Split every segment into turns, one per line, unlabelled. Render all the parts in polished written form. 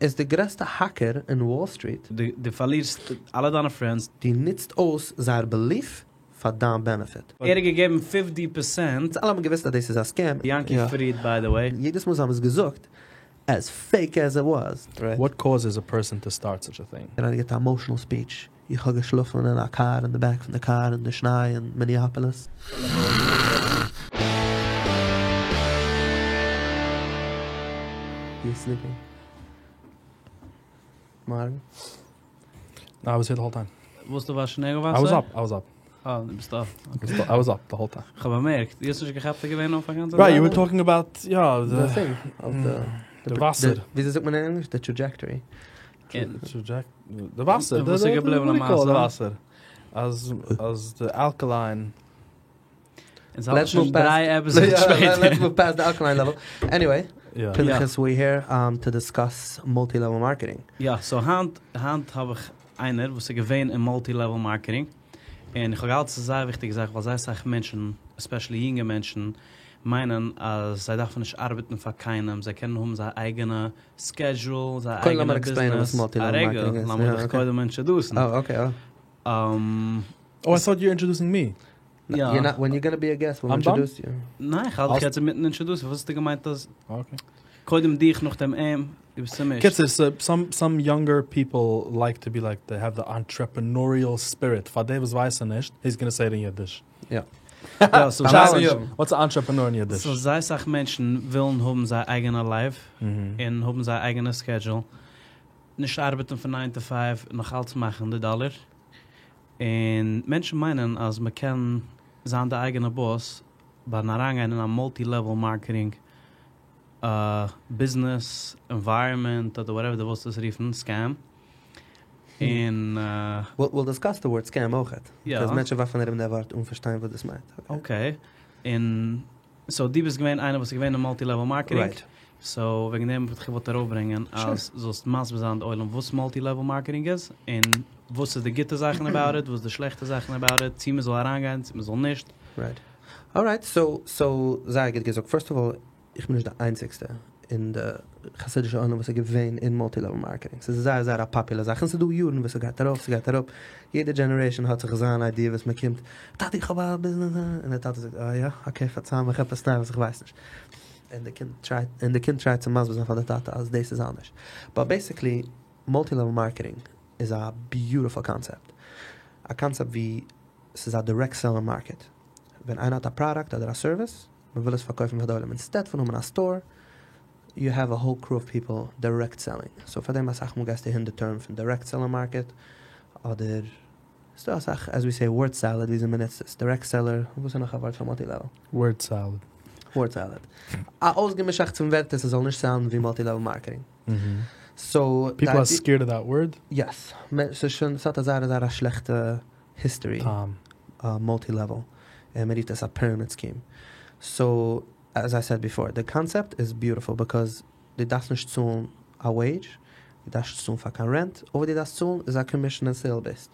איז די גרעסטע האקער אין וואל סטריט.
דו פארלירסט אלע דיינע פרענדס.
דו נוצט אויס זייער בעליף פאר דיין בענעפיט.
ער האט געגעבן פיפטי פערסענט.
אלע האבן געוואוסט אז דאס איז א סקעם.
יענקי פריד ביי די וועי.
יעדעס מאל זיי האבן עס געזאגט, עז פעיק עז איט וואס.
וואט קאוזעס א פערסאן טו סטארט סאטש א טינג?
ער האט געהאט א עמאושענעל ספיטש, איך האב געשלאפן אין א קאר אין די בעק פון די קאר אין די שניי אין מיניאפאליס. יו סליפינג? מארגן?
נאו איי וואס העיר די האול טיים.
וואלסטו וואשן נעגל וואסער?
איי וואס אפ, איי וואס אפ.
אה, דו ביסט אויף.
איי וואס אפ די האול טיים.
כ'האב באמערקט, דו האסט נישט געכאפט איז געווען אויף א גאנצע
צייט. רייט, יו ווער טאלקינג אבאוט, יא,
די טינג, אוו
די וואסער.
וויאזוי זאגט מען אין ענגליש? די טראדזשעקטארי.
די וואסער,
וואס איז געבליבן למעשה?
די וואסער. אז אז די אלקעליין.
אונז האלטן שוין דריי עפיסאדס שפעטער.
לעטס מאוו פעסט די אלקעליין לעוועל. עניוועי, פנחס ווי העיר טו דיסקאס מולטי לעוועל מארקעטינג.
יא, סאו היינט היינט האב איך איינער וואס איז געווען אין מולטי לעוועל מארקעטינג, און איך האב געהאלטן ס'איז זייער וויכטיגע זאך ווייל זייער אסאך מענטשן, עספעשעלי יונגע מענטשן, מיינען אז זיי דארפן נישט ארבעטן פאר קיינעם, זיי קענען האבן זייער אייגענע סקעדזשול, זייער
קודם
אייגענע
לאמיר עקספלעינען וואס
ביזנעס.
מולטי
א
לעוועל
רגע,
מארקעטינג איז.
לאמיר דיך קודם אינטראדוסן.
אה אקעי אה.
Oh, I thought you were introducing me.
יא.
יור נאט, ווען יור גאנא בי א געסט וויל אינטראדוס יו.
ניין, איך האלט יעצט אינמיטן אינטראדוסן, וואס האסטו געמיינט אז
אקעי.
קודם דיך נאכדעם אים, דו ביסט צומישט.
קיצור, סאו סאם יונגער פיפל לייק טו בי לייק דעי העוו די אנטרעפענאריעל ספיריט, פאר די וואס ווייסן נישט, היז גאנא סעי איט אין אידיש.
יא.
יא, סאו
וואטס א אנטרעפענאר אין אידיש?
סאו זייער אסאך מענטשן ווילן האבן זייער אייגענע לייף, און האבן זייער אייגענע סקעדזשול, נישט ארבעטן פון ניין טו פייוו, נאך אלץ מאכן די דאלער, און מענטשן מיינען אז מען קען זיין די אייגענע באס ביים אריינגיין אין א מולטי לעוועל מארקעטינג ביזנעס ענווייראמענט אדער וואטעווער דו ווילסט עס רופן, סקעם, און.
וויל דיסקאס די ווארד סקעם אויכעט,
יא.
קאז מענטשן ווארפן ארום די ווארט אן פארשטיין וואס דאס מיינט.
אקעי, און סאו דו ביסט געווען איינער וואס איז געווען אין מולטי לעוועל מארקעטינג,
רייט.
סאו וועגן דעם וואלט איך געוואלט ארויפברענגען אז זאלסט מסביר זיין די עולם וואס מולטי לעוועל מארקעטינג איז, און וואס איז די גוטע זאכן אבאוט איט, וואס די שלעכטע זאכן אבאוט איט, צו מען זאל אריינגיין צו מען זאל נישט.
רייט. אלרייט, סאו סאו זייער גוט געזאגט. פירסט אוו אלל, איך בין נישט די איינציגסטע אין די חסידישע עולם וואס איז געווען אין מולטי לעוועל מארקעטינג. ס'איז זייער זייער א פאפולער זאך, און ס'איז דא יארן וואס ס'גייט ארויף ס'גייט אראפ, יעדע דזשענערעישאן האט זיך זיין איידיע וואס מ'קומט, טאטי איך האב א ביזנעס, און דער טאטע זאגט אה יא? אקעי פארצייל מיך עפעס ניי וואס איך ווייס נישט. און די קינד טרייט און די קינד טרייט צו מסביר זיין פאר די טאטע אז דאס איז אנדערש. באט בעסיקלי מולטי לעוועל מארקעטינג איז א ביוטיפול קאנצעפט. א קאנצעפט ווי ס'איז א דירעקט סעלינג מארקעט. ווען איינער האט א פראדאקט אדער א סערוויס, מ'וויל עס פארקויפן פאר די עולם אינסטעד פון האבן א סטאר, יו העוו א האול קרו אוו פיפל דירעקט סעלינג. סאו פאר דעם אסאך מאל גייסטו הערן די טערם פון דירעקט סעלער מארקעט אדער ס'דא אסאך עז ווי סעי ווארד סעלעד וויאזוי מ'נוצט עס, דירעקט סעלער, וואס איז נאך א ווארט פאר מולטי לעוועל?
ווארד סעלעד.
ווארד סעלעד. א אויסגעמישאכטס פון ווערטער ס'זאל נישט סאונדן ווי מולטי לעוועל מארקעטינג. סאו
פיפל אר סקעירד אוו דעט ווארד?
יעס. ס'איז שוין, ס'האט א זייער זייער א שלעכטע היסטארי.
טעם.
מולטי לעוועל. און מ'רופט עס א פיראמיד סקים. סאו עז איי סעד ביפאר, די קאנצעפט איז ביוטיפול ביקאז דו דארפסט נישט צאלן א וועידזש, דו דארפסט נישט צאלן פאר קיין רענט, אלל וואס דו דארפסט צאלן איז א קאמישן און סעיל בעיסד.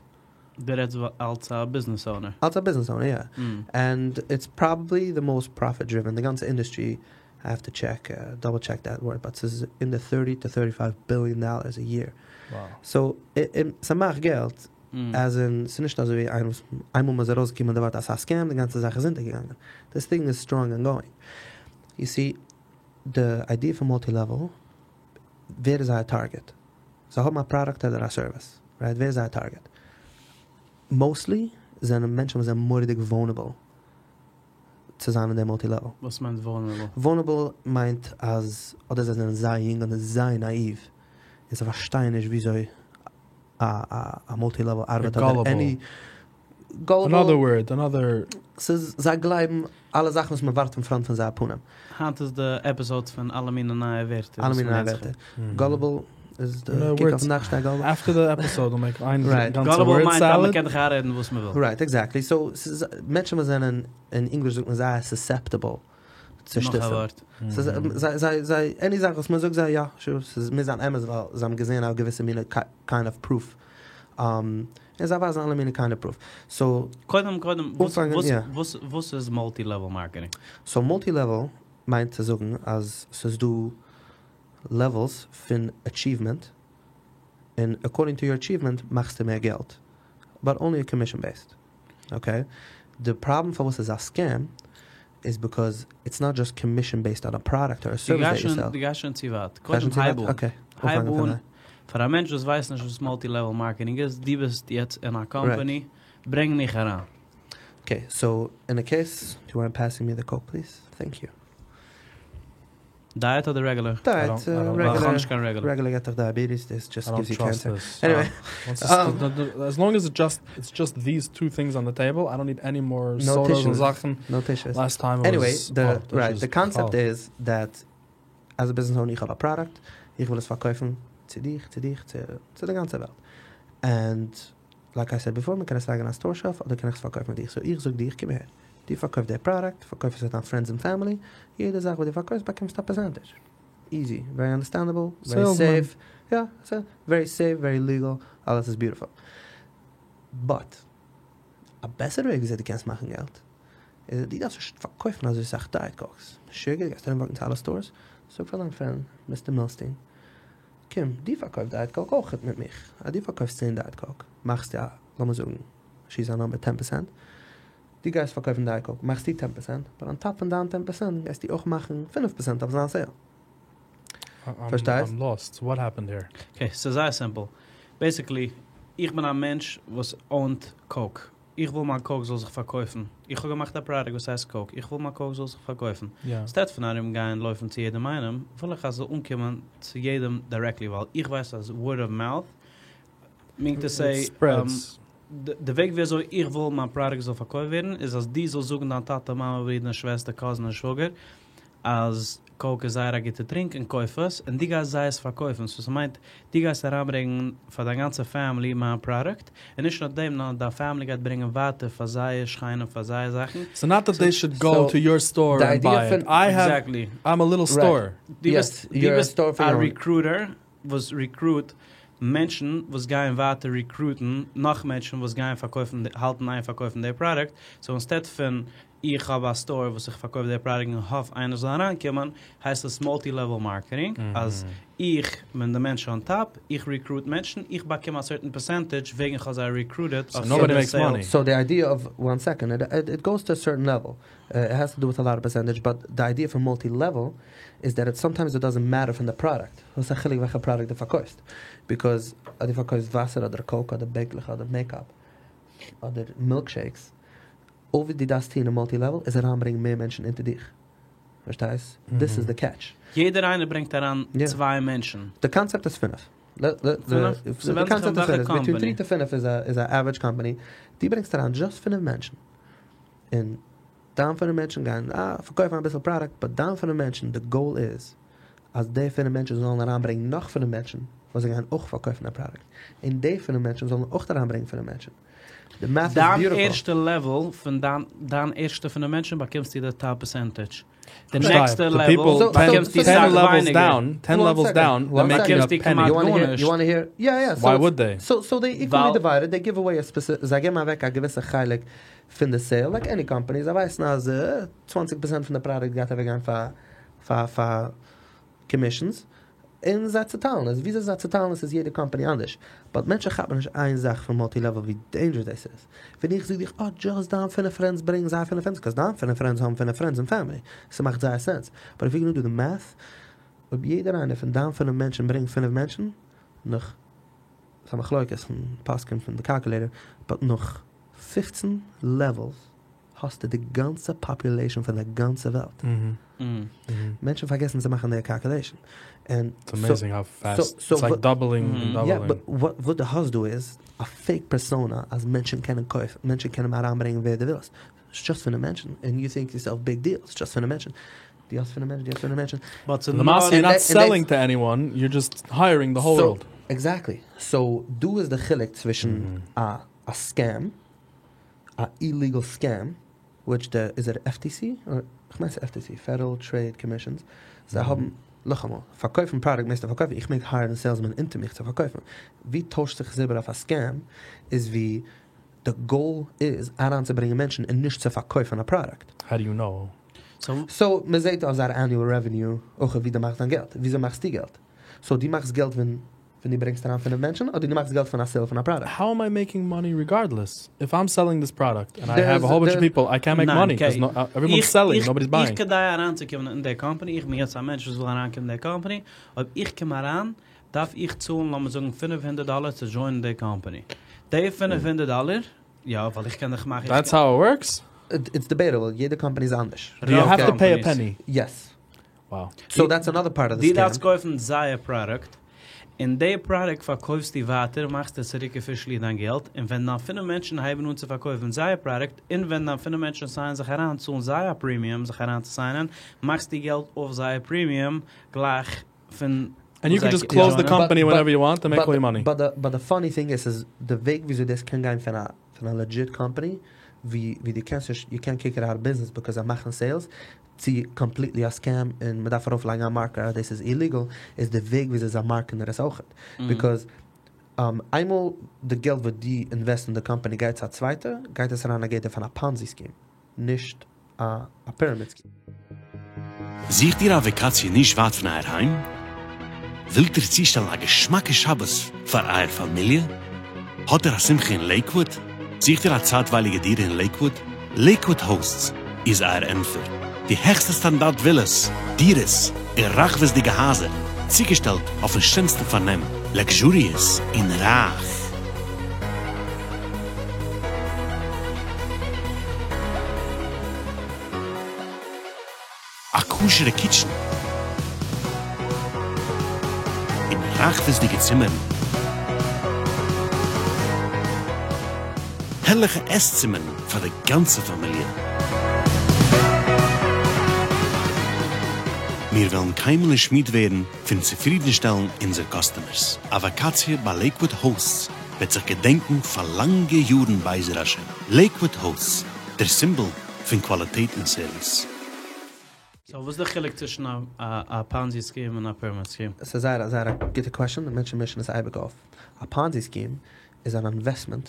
דו רעדסט אלס א ביזנעס אונער?
אלס א ביזנעס אונער יא. ענד איטס פראבעבלי די מאוסט פראפיט דריווען, די גאנצע אינדוסטרי, איי העוו טו טשעק, דאבל טשעק דעט ווארד, באט ס'איז אין די טערטי טו טערטי פייוו ביליאן דאלערס א יער. סאו ס'מאכט געלט, עז אין ס'איז נישט אזוי ווי איינמאל איינמאל מ'איז ארויסגעקומען די ווארט אז ס'איז א סקעם די גאנצע זאך איז אונטערגעגאנגען. דיס טינג איז סטראנג ענד גאוינג. יו סי, די איידיע פון מולטי לעוועל, ווער איז זייער טארגעט? זיי האבן א פראדוקט אדער א סערוויס, רייט? ווער איז זייער טארגעט? מאוסטלי זענען מענטשן וואס זענען מורא'דיג וואלנערעבל צו זיין אין די מולטי לעוועל.
וואס מיינט וואלנערעבל?
וואלנערעבל מיינט אז אדער זיי זענען זייער יונג אדער זייער נאאיוו און זיי פארשטייען נישט וויאזוי א א מולטי לעוועל ארבעט אדער עני
גאלעבל. אנאדער ווארד, אנאדער.
ס'איז זיי גלייבן אלע זאכן וואס מ'ווארפט אין פראנט פון זייער פנים.
היינט איז די עפיזאד פון אלע מיני נייע ווערטער.
אלע מיני נייע ווערטער. גאלעבל איז די קוק אויפן נאכשטיי גאלעבל.
אפטער די עפיזאד וויל מעיק איין גאנצע ווארד סעלעד.
גאלעבל מיינט אז מ'קען דיך איינרעדן וואס מ'וויל.
רייט עקזעקטלי. סאו ס'איז מענטשן וואס זענען, אין ענגליש זאגט מען זייער סוסעפטעבל צו
נאך א
שטותים.
ווארט.
ס'איז זיי זיי זיי עני זאך וואס מ'זאגט זיי יא שור ס'מוז זיין אמת ווייל זיי האבן געזען א געוויסע מינע קיינד אוו פרוף. און זיי ווייזן אלע מיני קיינד אוו פרוף. סאו.
קודם קודם וואס וואס וואס איז מולטי לעוועל מארקעטינג?
סאו מולטי לעוועל מיינט צו זאגן אז ס'איז דא. levels פון achievement, און according to your achievement מאכסטו מער געלט, but only commission based, okay? די פראבלעם פארוואס ס'איז א scam איז because it's not just commission based on a product or a service that you sell.
דו גייסט שוין צו ווייט. קודם הייב אן. הייב אן. פאר א מענטש וואס ווייסט נישט וואס multi level marketing איז, דו ביסט יעצט אין א קאמפאני, ברענג מיך אריין.
Okay, so in a case, do you mind passing me the coke please? Thank you.
Diet אדער regular?
Diet, regular.
איך האב נישט קיין regular.
Regular געט דיך diabetes, this just gives you cancer. Anyway.
As long as it's just these two things on the table, I don't need any more sodas און זאכן.
No tissues.
Last time it was.
Anyway, right, the concept איז that as a business owner איך האב א product, איך וויל עס פארקויפן צו דיך, צו דיך, צו די גאנצע וועלט. And like I said before, מ'קען עס לייגן אין א store shelf אדער קען איך עס פארקויפן מיט דיך. So איך זאג דיך, קום אהער, דו פארקויף די product, פארקויף עס צו דיין friends און family, יעדע זאך וואס דו פארקויפסט באקומסטו א percentage. Easy, very understandable, very safe, יא, very safe, very legal, אלעס איז beautiful. But, א בעסערע וועג וויאזוי דו קענסט מאכן געלט, איז אז דו דארפסט נישט פארקויפן אזוי סאך Diet Cokes. משוגע, גייסט ארומוואקן צו אלע stores, זאג פאר דיין friend, Mister Milstein, קום, דו פארקויף Diet Coke אויכעט מיט מיך. אז דו פארקויפסט צען Diet Coke, מאכסטו א, לאמיר זאגן, שיס א number ten percent, דו גייסט פארקויפן Diet Coke, מאכסטו ten percent, but on top פון דיין ten percent גייסטו אויך מאכן פינף percent אויף זיין sale. פארשטייסט?
I'm lost, what happened here?
Okay, ס'איז זייער simple. Basically, איך בין א מענטש וואס own ט Coke. איך וויל מיין Coke זאל זיך פארקויפן. איך האב געמאכט א product וואס הייסט Coke. איך וויל מיין Coke זאל זיך פארקויפן. Instead פון ארום גיין לויפן צו יעדעם איינעם, וויל איך אז ס'זאל אנקומען צו יעדעם directly, ווייל איך ווייס אז word of mouth, meaning to say, די וועג ווי אזוי איך וויל מיין product זאל פארקויפט ווערן איז אז דו זאלסט זאגן דיין טאטע מאמע ברודער שוועסטער cousin און שוואגער אז Coke איז זייער א גוטע טרינק און קויף עס, און דו גייסט זיי עס פארקויפן, so ס'מיינט דו גייסט אריינברענגן פאר דיין גאנצע family מיין product, און נישט נאר דעם נאר דיין family גייט ברענגען ווייטער פאר זייער שכנים פאר זייער זאכן.
So not that they should go to your store and buy it, I have, I'm a little store.
דו ביסט א recruiter וואס recruit מענטשן וואס גייען ווייטער recruit ן נאך מענטשן וואס גייען פארקויפן האלטן איין פארקויפן די product, so instead פון איך האב א store וואס איך פארקויף די product און האף איינער זאל אריינקומען, הייסט עס multi level marketing, אז איך בין די מענטש on top, איך recruit מענטשן, איך באקום א certain percentage וועגן איך האב זיי recruited
אויף יעדע sale.
So די idea of, one second, it goes to a certain level, it has to do with a lot of percentage, but די idea פון multi level איז that it sometimes it doesn't matter פון די product, וואס איז א חילוק וועלכע product דו פארקויפסט, because אז דו פארקויפסט וואסער אדער Coke אדער בענקלעך אדער makeup אדער milkshakes, אויב דו דארפסט טון אין multi level איז אריינברענגען מער מענטשן אונטער דיך. פארשטייסט? דאס איז די catch.
יעדער איינער ברענגט אריין צוויי מענטשן.
די קאנצעפט איז פינף. די קאנצעפט איז פינף. Between three to פינף איז א average company. דו ברענגסט אריין just פינף מענטשן. און דיין פינף מענטשן גייען פארקויפן אביסל product, but דיין פינף מענטשן, די goal איז אז די פינף מענטשן זאלן אריינברענגן נאך פינף מענטשן וואס זיי גייען אויך פארקויפן די product. און די פינף מענטשן זאלן אויך אריינברענגן פינף מענטשן. די math איז
דיין
beautiful.
ערשטע level פון דיין דיין ערשטע פינף מענטשן באקומסטו די top percentage. די נעקסטע level באקומסטו סאך ווייניגער.
Ten levels down, they're making a penny.
באקומסטו כמעט גארנישט.
יא יא.
Why would they?
So they equally divided, they give away a specific, זיי געבן אוועק א געוויסע חלק פון די sale, like any company, זיי ווייסן אז צוואנציג percent פון די product גייט אוועקגיין פאר פאר פאר commissions, און זיי צוטיילן עס, וויאזוי זיי צוטיילן עס איז יעדע קאמפאני אנדערש, but מענטשן כאפן נישט איין זאך פון multi level ווי dangerous דאס איז, ווען איך זאג דיך אה just דיין פינף friends ברענג זיי פינף friends, cause דיין פינף friends האבן פינף friends און family, ס'מאכט זייער sense, but if you gonna do the math, אויב יעדער איינער פון דיין פינף מענטשן ברענגט פינף מענטשן, נאך, ס'איז א מחלוקת פון פוסקים פון די calculator, but נאך פופצן levels האסטו די גאנצע population פון די גאנצע וועלט. מענטשן פארגעסן צו מאכן די calculation.
It's amazing how fast, it's like doubling and doubling.
יא, but וואס דו האסט דא איז א fake persona אז מענטשן קענען קויפן, מענטשן קענען אריינברענגען ווער דו ווילסט. ס'איז just פינף מענטשן, and you think yourself big deal, ס'איז just פינף מענטשן. דו האסט פינף מענטשן, דו האסט פינף מענטשן.
But ס'איז
למעשה you're not selling to anyone, you're just hiring the whole world.
Exactly. So דא איז די חילוק צווישן א scam, א illegal scam, which די, איז ער FTC? כ'מיין ס'איז FTC, Federal Trade Commissions, זיי האבן, נאכאמאל, פארקויפן product מעגסטו פארקויפן, איך מעג hire ן salesmen אונטער מיך צו פארקויפן. ווי טוישט זיך עס איבער אויף א scam, איז ווי די goal איז אריינצוברענגען מענטשן און נישט צו פארקויפן א product.
How do you know?
So מ'זעט אויף זייער annual revenue אויך ווי דו מאכסט דיין געלט. וויאזוי מאכסטו געלט? סאו דו מאכסט געלט ווען ווען דו ברענגסט אריין פינף מענטשן אדער דו מאכסט געלט פון א סעיל פון א פראדאקט?
האו עם איי מעיקינג מאני ריגארדלעס? איף איים סעלינג דיס פראדאקט ענד איי העוו א האול באנטש אוו פיפל איי קענט מעיק מאני קאוז עוועריוואנס סעלינג נאובאדיס בייאינג.
איך כדי אריינצוקומען אין די קאמפאני, איך בין יעצט א מענטש וואס וויל אריינקומען אין די קאמפאני, אויב איך קום אריין דארף איך צאלן לאמיר זאגן פינף הונדערט דאלער צו דזשוינען די קאמפאני. די פינף הונדערט דאלער, יא ווייל איך קען דיך מאכן.
דעטס האו איט ווארקס?
איטס דיבעיטעבל, יעדע קאמפאני איז אנדערש.
דו יו העוו טו פעי א פעני?
יעס.
Wow.
סאו דעטס אנאדער פארט אוו די
סקעם. דו דארפסט קויפן זייער פראדוקט, און די פראדוקט פארקויפסטו ווייטער, מאכסטו צוריק אפישעלי דיין געלט, און ווען דיין פינף מענטשן הייבן אן צו פארקויפן זייער פראדוקט, און ווען דיין פינף מענטשן סיינען זיך אריין, צאלן זיי א פרימיום זיך אריין צו סיינען, מאכסטו געלט אויף זייער פרימיום גלייך פון
And you can just close the company whenever you want and make all your money.
באט די פאני טינג איז אז די וועג וויאזוי דאס קען גיין פון א פון א לעדזשיט קאמפאני ווי ווי דו קענסט נישט יו קענט קיק איט אוט אוו ביזנעס ביקאוז זיי מאכן סעילס צו קאמפליטלי א סקעם און מען דארף ארויף לייגן א מארקער אז דאס איז איליגעל איז די וועג וויאזוי זיי מארקעטן עס אויכעט ביקאוז איינמאל די געלט וואס דו אינוועסט אין די קאמפאני גייט צו א צווייטע גייט עס אריין א גדר פון א פאנזי סקים נישט א פיראמיד סקים.
זוכט איר א וואקאציע נישט ווייט פון אייער היים? ווילט איר צושטעלן א געשמאקע שבת פאר אייער פאמיליע? האט איר א שמחה אין לעיקוואוד? זוכט איר א צייטווייליגע דירה אין לעיקוואוד? לעיקוואוד האוסטס איז אייער ענטפער. די העכסטע סטאנדארט ווילאס, דירות, און רחבות'דיגע הייזער, צוגעשטעלט אויפן שענסטן פארנעם, לעקזשוריעס און רייך. א כשר'ע קיטשן און רחבות'דיגע צימערן, הערליכע עס-צימערן פאר די גאנצע פאמיליע. מיר וועלן קיינמאל נישט מיד ווערן פון צופרידנשטעלן אונזער קאסטומערס. א וואקאציע ביי לעיקוואד האוסטס וועט זיך געדענקן פאר לאנגע יארן בעזר השם. לעיקוואד האוסטס, דער סימבאל פון קוואליטעט און סערוויס.
סאו וואס איז די חילוק צווישן א פאנזי סקים און א פירעמיד סקים?
ס'איז זייער א זייער א גוטע קוועשאן, מענטשן מישן עס אייביג אויף. א פאנזי סקים איז אן אינוועסטמענט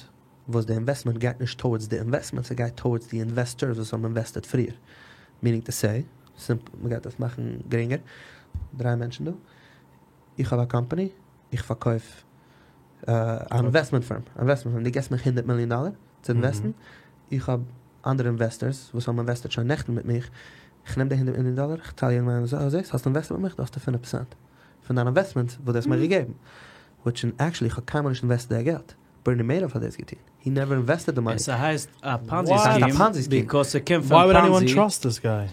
וואס די אינוועסטמענט גייט נישט טאוערדס די אינוועסטמענט, ס'גייט טאוערדס די אינוועסטארס וואס האבן אינוועסטעד פריער. מינינג טו סעי, סימפל, מ'גייט עס מאכן גרינגער, דריי מענטשן דא, איך האב א קאמפאני, איך פארקויף א אינוועסטמענט פירם, אינוועסטמענט פירם, דו געסט מיך הונדערט מיליאן דאלער צו אינוועסטן, איך האב אנדערע אינוועסטארס וואס האבן אינוועסטעד שוין נעכטן מיט מיך, איך נעם די הונדערט מיליאן דאלער, איך טייל יעדעם איינעם אזוי, זעסט, האסט אינוועסטעד מיט מיך, דא האסטו פינף פערסענט פון דיין אינוועסטמענט וואס דו האסט מיר געגעבן, וויטש אין עקשעלי איך האב קיינמאל נישט אינוועסטעד די געלט, בערני מעידאף האט דאס געטון, הי נעווער אינוועסטעד די מאני.
און ס'הייסט א פאנזי סקים ביקאוס ס'קומט פון
פאנזי. וואי וואלד עניוואן טראסט דיס גיי?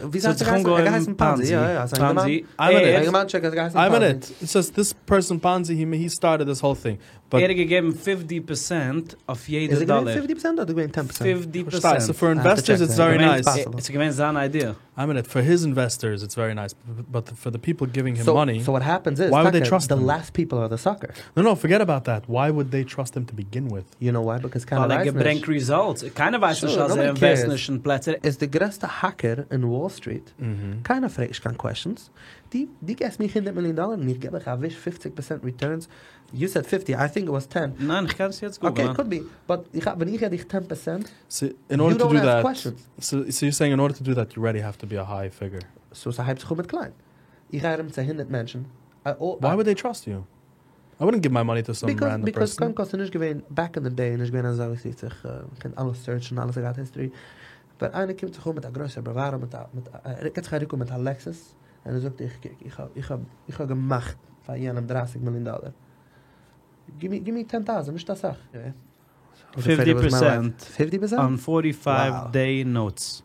וויאזוי האט ער געהייסן? ער האט געהייסן פאנזי, יא יא,
פאנזי.
אינגערמאנטשיק האט געהייסן
פאנזי. איין מינוט, סאו דיס פערסאן פאנזי הי סטארטעד דיס האול טינג.
ער האט געגעבן פיפטי פערסענט אויף יעדע
דאלער. איז ער געווען פיפטי פערסענט אדער געווען טען פערסענט?
פיפטי פערסענט.
סאו פאר אינוועסטערס איטס ווערי נייס.
ס'איז געווען זיין איידיע.
איין מינוט, פאר היז אינוועסטערס איטס ווערי נייס, באט פאר די פיפל גיווינג הים מאני,
סאו וואט העפענס איז,
וויי וואלד דעי טראסט
די לאסט פיפל אר די סאקערס.
נאו נאו, פארגעט אבאוט דעט, וויי וואלד דעי טראסט הים טו ביגין וויט?
יו נאו וויי? ביקאוז קיינער
ווייל ער
ווייסט נישט.
געברענגט ריזאלטס, קיינער ווייסט נישט אז ער אינוועסט נישט אין פלעצער.
איז די גרעסטע האקער אין וואל סטריט, קיינער פרעגט נישט קיין קוועשאנס, דו דו געסט מיך הונדערט מיליאן דאלער און איך געב דיך א וויש פופציג פערסענט ריטורנס, יו סעד פיפטי, איי טינק איט וואס טען.
ניין איך קען עס יעצט גוגלען.
אקעי קאוד בי, באט איך ווען איך געב דיך טען פערסענט,
סאו אין
יו
ארדער טו
דאנט
דו
עסק
דעט,
קוועשאנס.
סאו יור סעינג אין ארדער טו דו דעט יו ארעדי העוו טו בי א היי פיגור.
סאו ס'הייבט זיך אן מיט קליין. איך גיי ארום צו הונדערט מענטשן,
וויי וואלד דעי טראסט יו? איי וואלדנט גיוו מיי מאני טו סאם רענדאם
ביקאוז
פערסאן.
קודם כל ס'איז נישט געווען בעק אין די דעי איז נישט געווען אזא וואס רופט זיך מ'קען אלעס סערטשן אלעס האט געהאט היסטערי, ווען איינער קומט זיך אן מיט א גרויסע בראוואדא מיט א מיט א ער געט זיך א רוק אן מיט א לעקסוס און ער זאגט איך איך האב איך האב איך האב געמאכט פאר יענעם דרייסיג מיליאן דאלער גיב מיר גיב מיר טען טאוזענט נישט אסאך.
פיפטי פערסענט
פיפטי פערסענט?
אן פארטי פייוו דעי נאוטס.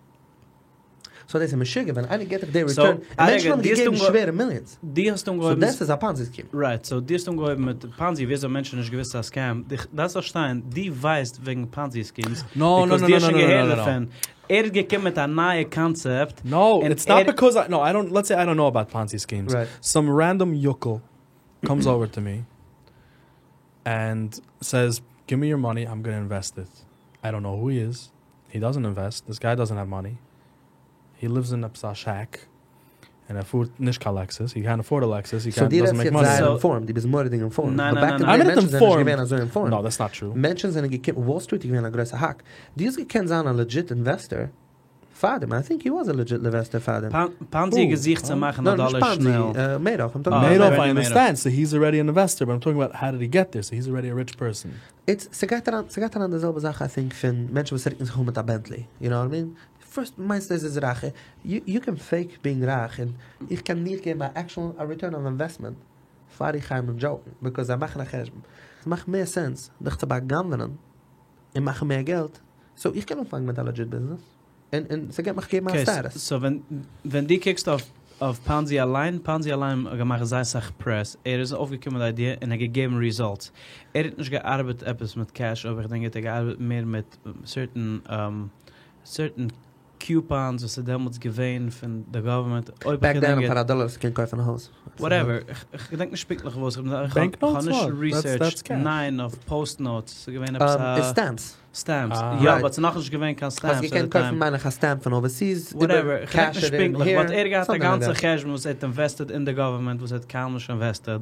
סאו דאס איז משוגע ווען איינער געט דיך די ריטורן, און מענטשן האבן געגעבן שווערע מיליאנס.
דו האסט אנגעהויבן.
סאו דאס איז א פאנזי סקים.
רייט, סאו דו האסט אנגעהויבן מיט פאנזי, ווי אזוי מענטשן נישט געוואוסט ס'איז א סקעם, דו דארפסט פארשטיין, דו ווייסט וועגן פאנזי סקימס, ביקאוז דו האסט שוין געהערט דערפון, ער איז געקומען מיט א נייע קאנצעפט.
נאו, איטס נאט ביקאוז איי, נאו איי דאנט, לעטס סעי איי דאנט נאו אבאוט פאנזי סקימס, סאם רענדאם יוקל קאמס אווער טו מי ענד סעיז גיוו מי יור מאני איים גאנא אינוועסט איט, איי דאנט נאו הו הי איז, הי דאזענט אינוועסט, דיס גיי דאזענט האוו מאני, הי ליווס אין עפעס א שעק, און ער פארט נישט קיין לעקסוס, הי קענט עפארד א לעקסוס, הי
סאו
קענט
דו
דאזענט
רעדסט
מעיק
יעצט
מאני.
זייער אינפארמד, דו ביסט מורא'דיג אינפארמד,
ניין
באט
ניין
בעק אין
ניין
די דעי מענטשן זענען נישט געווען אזוי אינפארמד.
נאו דעטס נאט טרו.
מענטשן זענען געקומען, וואל סטריט איז געווען א גרויסע האק, דו האסט געקענט זיין א לעדזשיט אינוועסטער. פארדעם, איי טינק הי וואס א לעדזשיט אינוועסטער פארדעם.
פאנזי האט געזוכט צו מאכן א דאלער שנעל.
מעידאף, איים
טאלקינג אבאוט מעידאף איי אנדערסטענד, סאו היז אלרעדי אן אינוועסטער, באט איים טאלקינג אבאוט האו דיד הי געט דער, סאו היז אלרעדי א ריטש פערסאן.
איטס, ס'גייט אריין, ס'גייט אריין די זעלבע זאך איי טינק פון מענטשן וואס רוקן זיך אן מיט א בענטלי, יו נאו וואט איי מין? פירסט מיינסט דאס איז רייך, יו קען פעיק בינג רייך און איך קען דיר געבן א עקשעל א ריטורן אן אינוועסטמענט פאר איך הייב אן דזשאוקן, ביקאוז זיי מאכן א חשבון, ס'מאכט מער סענס דיך צו בא'גנב'ענען און מאכן מער געלט, סאו איך קען אנפאנגן מיט א לעדזשיט ביזנעס, און און ס'גייט מיך געבן א סטעטוס.
סאו ווען ווען דו קוקסט אויף אויף פאנזי אליין, פאנזי אליין האט געמאכט זייער סאך פרעס, ער איז אויפגעקומען מיט די איידיע און ער האט געגעבן ריזאלטס, ער האט נישט געארבעט עפעס מיט קעש אויב איך דענק גוט, ער האט געארבעט מער מיט סערטען סערטען קיופאנס וואס איז דעמאלטס געווען פון די גאווערמענט,
אויב איך געדענק גוט. בעק דען פאר א דאלער האסטו געקענט קויפן א הויז.
וואטעווער, איך געדענק נישט פונקטליך וואס, איך האב נישט ריסערטשט, ניין אויף פאוסט נאוטס, ס'איז געווען עפעס
א. סטעמפס.
סטעמפס, יא באט ס'איז נאכנישט געווען קיין סטעמפס
האסט געקענט קויפן מיין איך א סטעמפ פון אווערסיס,
וואטעווער, איך געדענק נישט פונקטליך, באט ער האט געהאט א גאנצע חשבון וואס ער האט אינוועסטעד אין די גאווערמענט וואס ער האט קיינמאל נישט אינוועסטעד,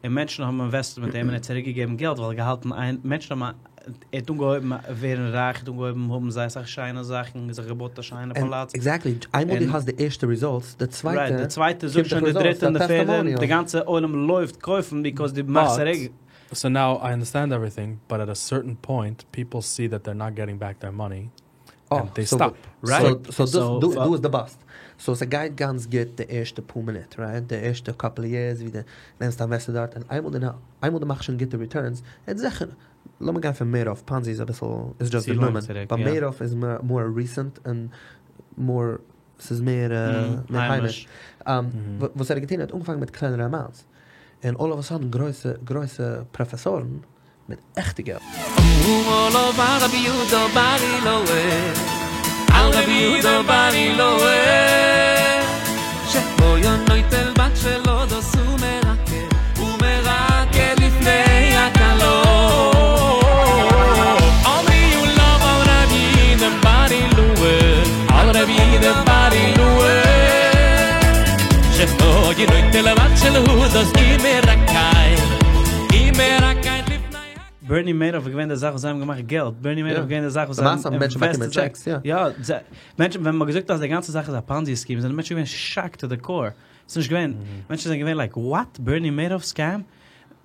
און מענטשן האבן אינוועסטעד מיט אים און ער האט צוריק געגעבן געלט ווייל ער האט געהאלטן איין, מענטשן האבן, ער האט אנגעהויבן ווערן רייך, ער האט אנגעהויבן האבן זייער אסאך שיינע זאכן, זיך געבויט א שיינע פאלאץ.
עקזעקטלי, איינמאל דו האסט די ערשטע ריזאלטס, די צווייטע,
רייט, די צווייטע זאגט שוין די דריטע און די פערדע, און די גאנצע עולם לויפט קויפן ביקאוז דו מאכסט צוריק.
סאו נאו איי אנדערסטענד עווריטינג, באט עט א סערטען פוינט פיפל סי דעט דער נאט געטינג בעק דער מאני, ענד דעי סטאפ.
רייט. סאו דאס דא איז די באסט. סאו ס'גייט גאנץ גוט די ערשטע פאר מינוט, רייט? די ערשטע קאפל יערס ווי דו נעמסט א אינוועסטער דארט, און איינמאל דו איינמאל דו מאכסט שוין גוטע ריטורנס, און זיכער, לאמיר גיין פון מעידאף, פאנזי איז אביסל, איז דזשאסט די נאמען, באט מעידאף איז מאר ריסענט און מאר, ס'איז מער היימיש. וואס ער האט געטון, ער האט אנגעפאנגען מיט קלענערע אמאונטס, און אלל אוו א סאדען גרויסע גרויסע פראפעסארן מיט עכטע געלט.
בערני מעידאף איז געווען די זאך וואס זיי האבן געמאכט געלט, בערני מעידאף איז געווען די זאך וואס זיי
האבן אינוועסטעד,
יא, מענטשן ווען מ'האט געזאגט אז די גאנצע זאך איז א פאנזי סקים זענען מענטשן געווען שאקט טו די קאור, ס'איז נישט געווען, מענטשן זענען געווען לייק וואט? בערני מעידאף סקעם?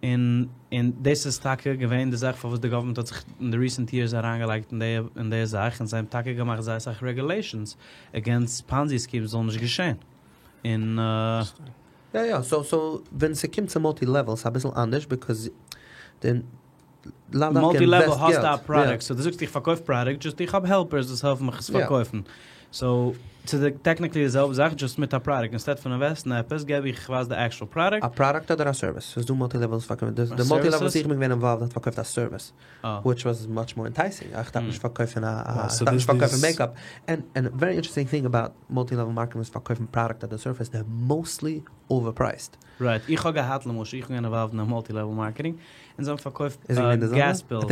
און און דאס איז טאקע געווען די זאך פארוואס די גאווערמענט האט זיך אין די ריסענט יערס אריינגעלייגט אין די אין די זאך און זיי האבן טאקע געמאכט זייער אסאך רעגולעישאנס עגעינסט פאנזי סקימס זאל נישט געשען און.
יא יא, סאו סאו ווען ס'קומט צו מולטי לעוועל ס'איז אביסל אנדערש ביקאוז די
לאו דווקא מולטי לעוועל האסטו א פראדוקט, סאו דו זאגסט איך פארקויף פראדוקט, דזשאסט איך האב העלפערס וואס העלפן מיך עס פארקויפן, סאו ס'איז טעקניקלי די זעלבע זאך דזשאסט מיט א פראדוקט, אינסטעד פון אינוועסטן עפעס געב איך כ'ווייס די עקשועל פראדוקט.
א פראדוקט אדער א סערוויס? ס'איז דא מולטי לעוועל וואס פארקויפן, די מולטי לעוועל וואס איך בין געווען אינוואלווד האט פארקויפט א סערוויס, וויטש וואס מאטש מאר אינטייסינג, איך דארף נישט פארקויפן א, איך דארף נישט פארקויפן מעיקאפ, ענד ענד ווערי אינטערעסטינג טינג אבאוט מולטי לעוועל מארקעטינג וואס פארקויפן פראדוקט אדער סערוויס, דער מאוסטלי אווערפרייסד.
רייט, איך האב געהאט למשל, איך בין געווען אינוואלווד אין א מולטי לעוועל מארקעטינג, און זיי האבן פארקויפט געז פילס.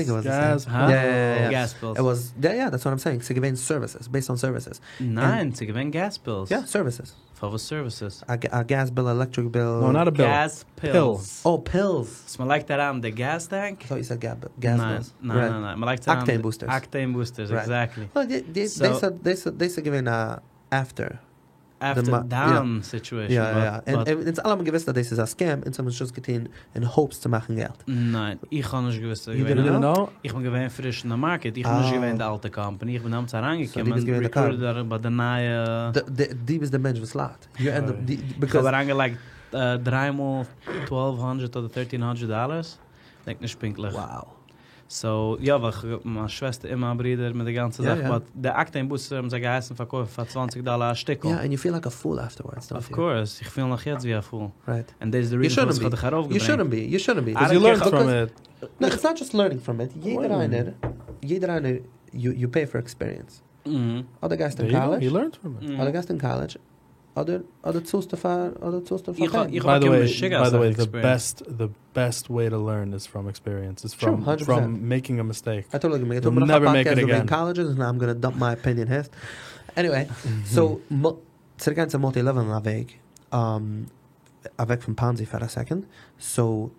געז פילס. יא יא, דעטס וואט איים סעיאינג, ס'איז געווען סערוויסעס, בעיסד אן סערוויסעס.
ניין, ס'איז געווען געז פילס.
יא, סערוויסעס.
פארוואס סערוויסעס?
א געז ביל, עלעקטריק ביל.
נאו, נאט א ביל.
געז פילס.
אה, פילס.
וואס מ'לייגט אריין אין די געז טענק.
איי טאט יו סעד געז בילס.
ניין, ניין, ניין, מ'לייגט אריין.
אקטעין בוסטערס.
אקטעין בוסטערס, עקזעקטלי.
דאס איז געווען א עפטער.
עפטער דיין סיטועשאן.
יא יא יא, און אונז אלע האבן געוואוסט אז דאס איז א סקעם, אונז האבן עס דזשאסט געטון אין האופס צו מאכן געלט.
ניין, איך האב נישט געוואוסט ס'איז געווען. איך בין געווען פריש אין די מארקעט, איך בין נישט געווען די אלטע קאמפאני, איך בין דעמאלטס אריינגעקומען, רעקרוטעד ביי די נייע.
דו ביסט די מענטש וואס ליידט.
איך האב אריינגעלייגט דריי מאל טוועלוו הונדרעט אדער טערטין הונדרעט דאלערס, כ'דענק נישט פונקטליך. סאו יא ווייל כ'האב מיין שוועסטער און מיין ברודער מיט די גאנצע זאך באט די אקטעין בוסטער האבן זיי געהייסן פארקויפן פאר צוואנציג דאלער א שטיקל.
יא ענד יו פיל לייק א פול עפטערווארדס
דאנט יו? אוו קאורס, איך פיל נאך יעצט ווי א פול.
רייט.
ענד דעיס די ריזען פארוואס כ'האב דיך ארויפגעברענגט.
יו שודנט בי, יו שודנט בי.
קאז יו לערנט פראם איט.
נאו איטס נאט דזשאסט לערנינג פראם איט, יעדער איינער, יעדער איינער יו פעי פאר עקספיריענס. אדער גייסטו אין קאלעדזש, אדער גייסטו אין קאלעדזש, אדער אדער צאלסטו פאר אדער צאלסטו פאר
פעין. איך האב באקומען משוגע
אסאך עקספיריענס. ביי די וועי, די בעסט וועי טו לערן איז פראם עקספיריענס, איז פראם פראם מעיקינג א מיסטעיק.
איי טאטעלי אגרי. יו
נעווער מעיק איט אגעין.
קאלעדזשעס און איים גאנא דאמפ מיי אפיניען הער. עניוועי, סאו צוריק גיין צו מולטי לעוועל א וועג, אוועק פון פאנזי פאר א סעקאנד, סאו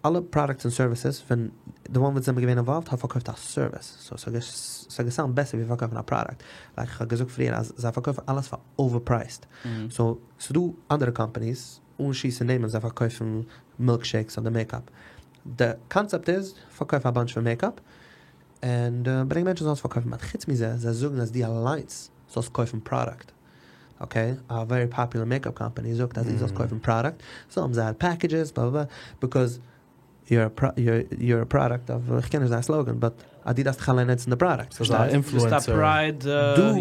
אלע פראדוקטס און סערוויסעס ווען. די וואן וואס זענען געווען אינוואלווד האט פארקויפט א סערוויס, סאו ס'האט געסאונד בעסער ווי פארקויפן א פראדאקט, לייק איך האב געזאגט פריער אז זיי פארקויפן אלעס פאר אווערפרייסד, סאו ס'דא אנדערע קאמפאניס, אן שיסן נעמען, זיי פארקויפן מילק שעיקס אדער מעיקאפ, די קאנצעפט איז פארקויף א באנטש פון מעיקאפ, און ברענג מענטשן זאלן עס פארקויפן, באט חוץ מזה זיי זאגן אז דו אליינס זאלסט קויפן פראדאקט. אקעי, א ווערי פאפולער מעיקאפ קאמפאני זאגט אז דו זאלסט קויפן פראדאקט, זיי האבן זייער פעקעדזשעס בלה בלה, ביקאוז יור א פראדאקט אוו, איך קען נישט זייער סלאגאן, באט אז דו דארפסט דיך אליין נוצן די פראדאקט,
פארשטייסט?
ביסט א פרייד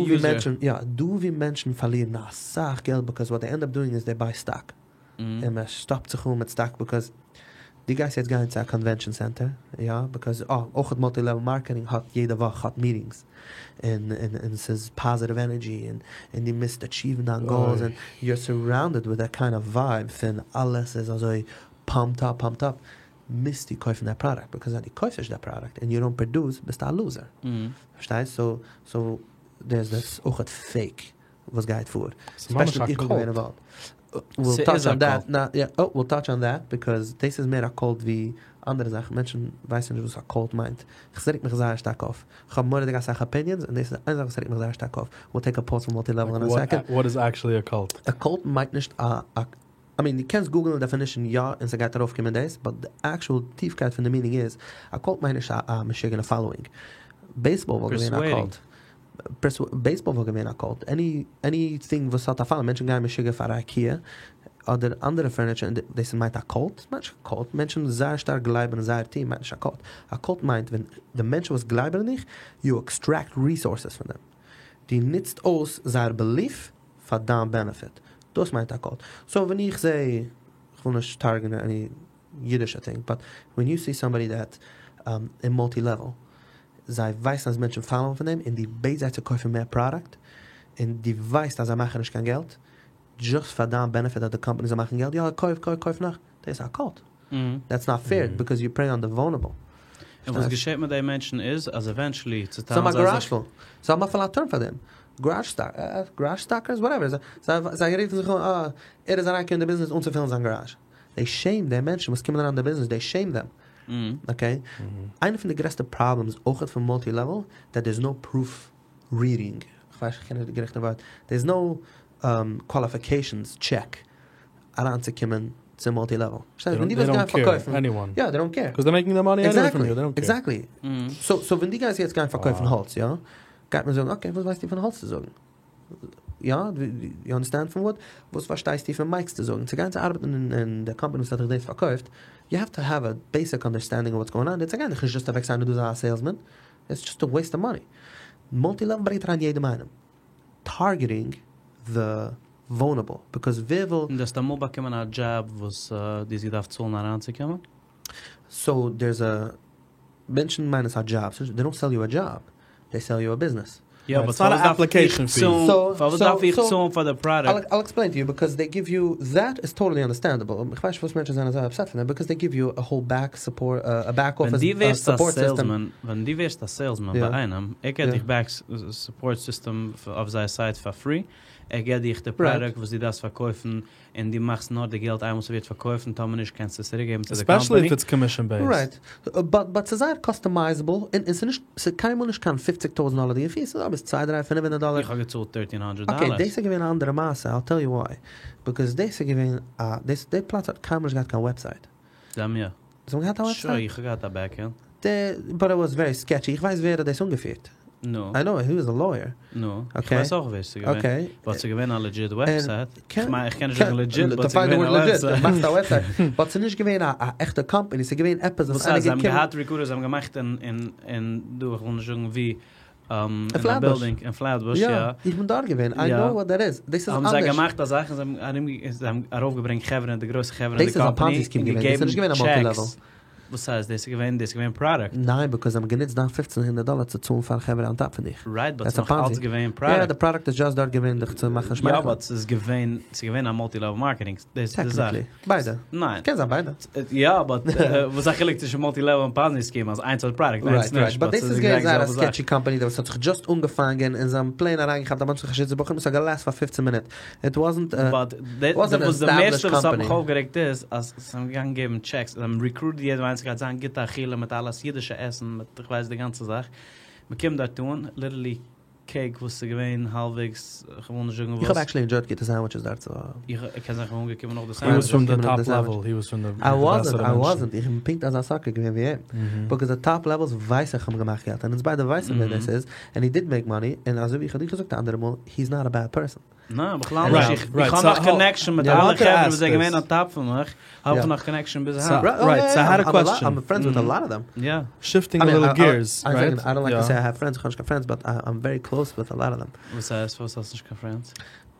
יוזער.
יא, דא ווי מענטשן פארלירן אסאך געלט ביקאוז וואט דעי ענד אפ דואינג איז דעי ביי סטאק. און מען שטאפט זיך אן מיט סטאק ביקאוז דו גייסט יעצט גיין צו א קאנווענשאן סענטער יא ביקאוז אה אויך מאלטי לעוועל מארקעטינג האט יעדע וואך האט מיטינגס און און און ס'איז פאזיטיוו ענערדזשי און און דו מוזט עטשיוון דיין גאולס און יו אר סוראונדעד וויט דעט קיינד אוו ווייב פון אלעס איז אזוי פאמפד אפ פאמפד אפ מוזטו קויפן דעט פראדאקט ביקאוז אז דו קויפסט נישט דעט פראדאקט און יו דאנט פראדוס ביסטו א לוזער פארשטייסט סאו סאו דערס דעס אויכעט פעיק וואס גייט פאר.
ס'איז ממש א קולט.
וויל טאטש אן דעט, יא, וויל טאטש אן דעט, ביקאוז דאס איז מער א קולט ווי אנדערע זאכן, מענטשן ווייסן נישט וואס א קולט מיינט, ס'רעגט מיך זייער שטארק אויף, כ'האב מורא'דיג אסאך אפיניענס, און דאס איז איין זאך וואס רעגט מיך זייער שטארק אויף, וויל טעיק א פאוז פון מאלטי לעוועל אין א סעקאנד.
וואט איז עקטשעלי א קולט?
א קולט מיינט נישט א, איי מין דו קענסט גוגלען די דעפינישן יא און ס'גייט ארויפקומען דאס, באט די עקטשועל טיפקייט פון די מינינג איז, א קולט מיינט נישט א משוגענע פאלאואינג, בעיסבאל וואלט געווען א קולט. בעיסבאל וואלט געווען א קולט, עני עני טינג וואס האט א פאלאואינג, מענטשן גייען משוגע פאר אייקיע אדער אנדערע פערניטשער און דאס מיינט א קולט? מיינט נישט קיין קולט, מענטשן זייער שטארק גלייבן אין זייער טיעם מיינט נישט א קולט, א קולט מיינט ווען די מענטשן וואס גלייבן אין דיך, יו עקסטרעקט ריסארסעס פון דעם, דו נוצט אויס זייער בעליף פאר דיין בענעפיט, דאס מיינט א קולט, סאו ווען איך זע, כ'וויל נישט טארגעטן עני אידישע טינג, באט ווען יו סי סאמבאדי דעט אין מאלטי לעוועל, זיי ווייסן אז מענטשן פאלאוען פון דעם און דו בעטסט זיי צו קויפן מער פראדאקט, און דו ווייסט אז זיי מאכן נישט קיין געלט, דזשאסט פאר דיין בענעפיט אז די קאמפאני זאל מאכן געלט, יא קויף קויף קויף נאך, דאס איז א קולט. דעטס נאט פעיר ביקאוז יו פרעי אן די וואלנערעבל.
און וואס געשעט מיט די מענטשן איז אז עווענטשעלי
צוטיילן זיי זיך. זיי האבן אפילו א טערם פאר דעם, גאראזש סטאקערס וואטעווער, זיי רופן זיך אן אה ער איז אריינגעקומען אין די ביזנעס אנצופילן זיין גאראזש. דעי שעים די מענטשן וואס קומען אריין אין די ביזנעס דעי שעים דעם. אקעי? איינע פון די גרעסטע פראבלעמס אויכעט פון מאלטי לעוועל דעט דערס נאו פרוף רידינג, כ'ווייס נישט כ'קען נישט די ריכטיגע ווארט, דערס נאו קוואליפיקעישאנס טשעק אריינצוקומען צו מאלטי לעוועל. פארשטייסט? ווען דו ווילסט גיין פארקויפן, יא דעי דאנט קעיר.
קאז דעי מעיקינג די מאני עניוועי פראם יו, דעי דאנט קעיר.
עקזעקטלי. סאו ווען דו גייסט יעצט גיין פארקויפן האלץ יא, גייט מען זאגן אקעי וואס ווייסטו פון האלץ צו זאגן? יא, יו אנדערסטענד פון וואוד? וואס פארשטייסטו פון מייקס צו זאגן? צו גיין צו ארבעטן אין די קאמפאני וואס האט דיך דאס פארקויפט, יו העוו טו העוו א בעיסיק אנדערסטענדינג אוו וואטס גאוינג אן, זיי גייען דיך נישט דזשאסט אוועק סיינען דו זיי א סעילסמען, איטס דזשאסט א וועיסט אוו מאני. מאלטי לעוועל ברענגט אריין יעדעם איינעם, טארגעטינג די וואלנערעבל, ביקאוז ווער וויל.
און דו האסט אמאל באקומען א דזשאב וואס דו האסט געדארפט צאלן אריינצוקומען?
סאו דערס א, מענטשן מיינען ס'איז א דזשאב, דעי דאנט סעל יו א דזשאב, דעי סעל יו א ביזנעס.
יא באט פארוואס דארף איך צאלן, פארוואס דארף איך צאלן פאר די פראדאקט?
I'll explain to you, ביקאוז דעי גיוו יו, דעט איז טאטעלי אנדערסטענדעבל, איך ווייס נישט פארוואס מענטשן זענען אזוי אפסעט פון דעם, ביקאוז דעי גיוו יו א האול בעק סופארט, א בעק אפיס סופארט סיסטעם.
ווען דו ווערסט א סעילסמאן ביי איינעם, ער געט דיך בעק סופארט סיסטעם אויף זייער סייט פאר פרי, ער געט דיך די פראדאקט וואס דו דארפסט פארקויפן, און דו מאכסט נאר די געלט איינמאל ס'ווערט פארקויפט און טאמער נישט קענסטו עס צוריקגעבן צו די קאמפאני.
עספעשעלי איף איטס קאמישען בעיסד.
רייט, באט באט ס'איז זייער קאסטומייזעבל און און ס'איז נישט ס'איז קיינמאל נישט קיין פופציג טויזענט דאלערדיגע פי ס'איז אביסל צוויי דריי פינף הונדערט דאלער.
איך האב געצאלט טערטין האנדרעט
דאלער. אקעי דאס איז געווען א אנדערע מעשה I'll tell you why ביקאוז דאס איז געווען א דאס די פלאץ האט קיינמאל נישט געהאט קיין וועבסייט.
זיי האבן יא.
זיי האבן געהאט א וועבסייט?
שור איך האב געהאט א בעק ענד.
די באט איט וואס ווערי סקעטשי איך ווייס ווער האט דאס אנגעפירט.
נו.
איי נאו הי וואס א לויער.
נו. איך ווייס אויך ווער ס'איז געווען.
אקעי.
באט ס'איז געווען א לעדזשיט וועבסייט. כ'מיין איך קען נישט זאגן לעדזשיט באט ס'איז געווען א וועבסייט.
מאכסט א וועבסייט. באט ס'איז נישט געווען א עכטע קאמפאני ס'איז געווען עפעס
וואס איינער געקומען. וואס הייסט זיי האבן געהאט רעקרוטערס זיי האבן געמאכט אין אין דא איך וויל נישט זאגן ווי. אין א בילדינג אין פלעטבוש יא.
איך בין דארט געווען, איי נאו וואט דעט איז, דאס איז
אנדערש. האבן זיי געמאכט א זאך און זיי האבן ארום ארויפגעברענגט חברה די גרויסע חברה אין די קאמפאני און געגעבן טשעקס. וואס הייסט דאס איז געווען דאס איז געווען פראדאקט?
ניין ביקאוז זיי האבן גענוצט דיין פופצן הונדערט דאלער צו צאלן פאר חברה אן טאפ פון דיך.
רייט באט ס'איז נאך אלץ געווען פראדאקט.
יא די פראדאקט איז דזשאסט דארט געווען דיך צו מאכן שמייכלען.
יא באט ס'איז געווען ס'איז געווען א מולטי לעוועל מארקעטינג דאס איז די זאך.
טעקניקלי. ביידע.
ניין.
קען זיין ביידע.
יא באט וואס א חילוק צווישן מולטי לעוועל און פאנזי סקים אז איינס האט פראדאקט איינס
נישט. באט דאס איז געווען זייער א סקעטשי קאמפאני וואס האט זיך דזשאסט אנגעפאנגען און זיי האבן פלעין אריינגעכאפט א באנטש פון חסידישע בחורים ס'האט געלעסט פאר פופצן מינוט איט וואזענט א
באט וואס די מערסטע וואס האט מיך אויפגערעגט איז אז זיי האבן געגאנגען געבן טשעקס זיי האבן רעקרוטעד יעדעם איינעם. געמיינט ס'גייט זיין גוטע אכילה מיט אלעס אידישע עסן מיט איך ווייס די גאנצע זאך, מ'קומט דארט אן, ליטערלי קעיק וואס איז געווען האלבוועגס, כ'וויל נישט זאגן
איך האב
וואס.
עקשעלי ענדזשויט גוטע סענדוויטשעס דארט סאו.
איך קען זיין כ'בין אנגעקומען נאך די
הי וואס
סענדוויטשעס.
פראם די טאפ לעוועל, הי וואס פראם די
איי וואזענט,
בעסערע
איי
מענטשן.
וואזענט, איך בין פונקט אזא סאקער געווען ווי אים. ביקאוז די טאפ לעוועלס ווייס איך האבן געמאכט געלט און אונז ביידע ווייסן ווער דאס איז, ענד הי דיד מעיק מאני, און אזוי ווי איך האב דיר געזאגט א אנדערע מאל, הי איז נאט א בעד פערסאן.
ניין, בכלל נישט,
רייט,
איך
רייט,
האב
סאו
נאך קאנעקשאן מיט
איי
אלע
וואנט טו
חברה וואס
עסק
זענען געווען
דיס.
אן טאפ פון מיך, האב איך נאך קאנעקשאן ביז
סא,
היינט.
רייט, סא איי העד א קוועסטשען.
איים פרענדס וויט א לאט אוו דעם.
יא.
שיפטינג א ליטל גיערס, רייט?
איי דאנט לייק טו סעי איי העוו פרענדס, איך האב נישט קיין פרענדס, באט איים ווערי קלאוס וויט א לאט אוו דעם.
וואס הייסט פארוואס האסט נישט קיין פרענדס?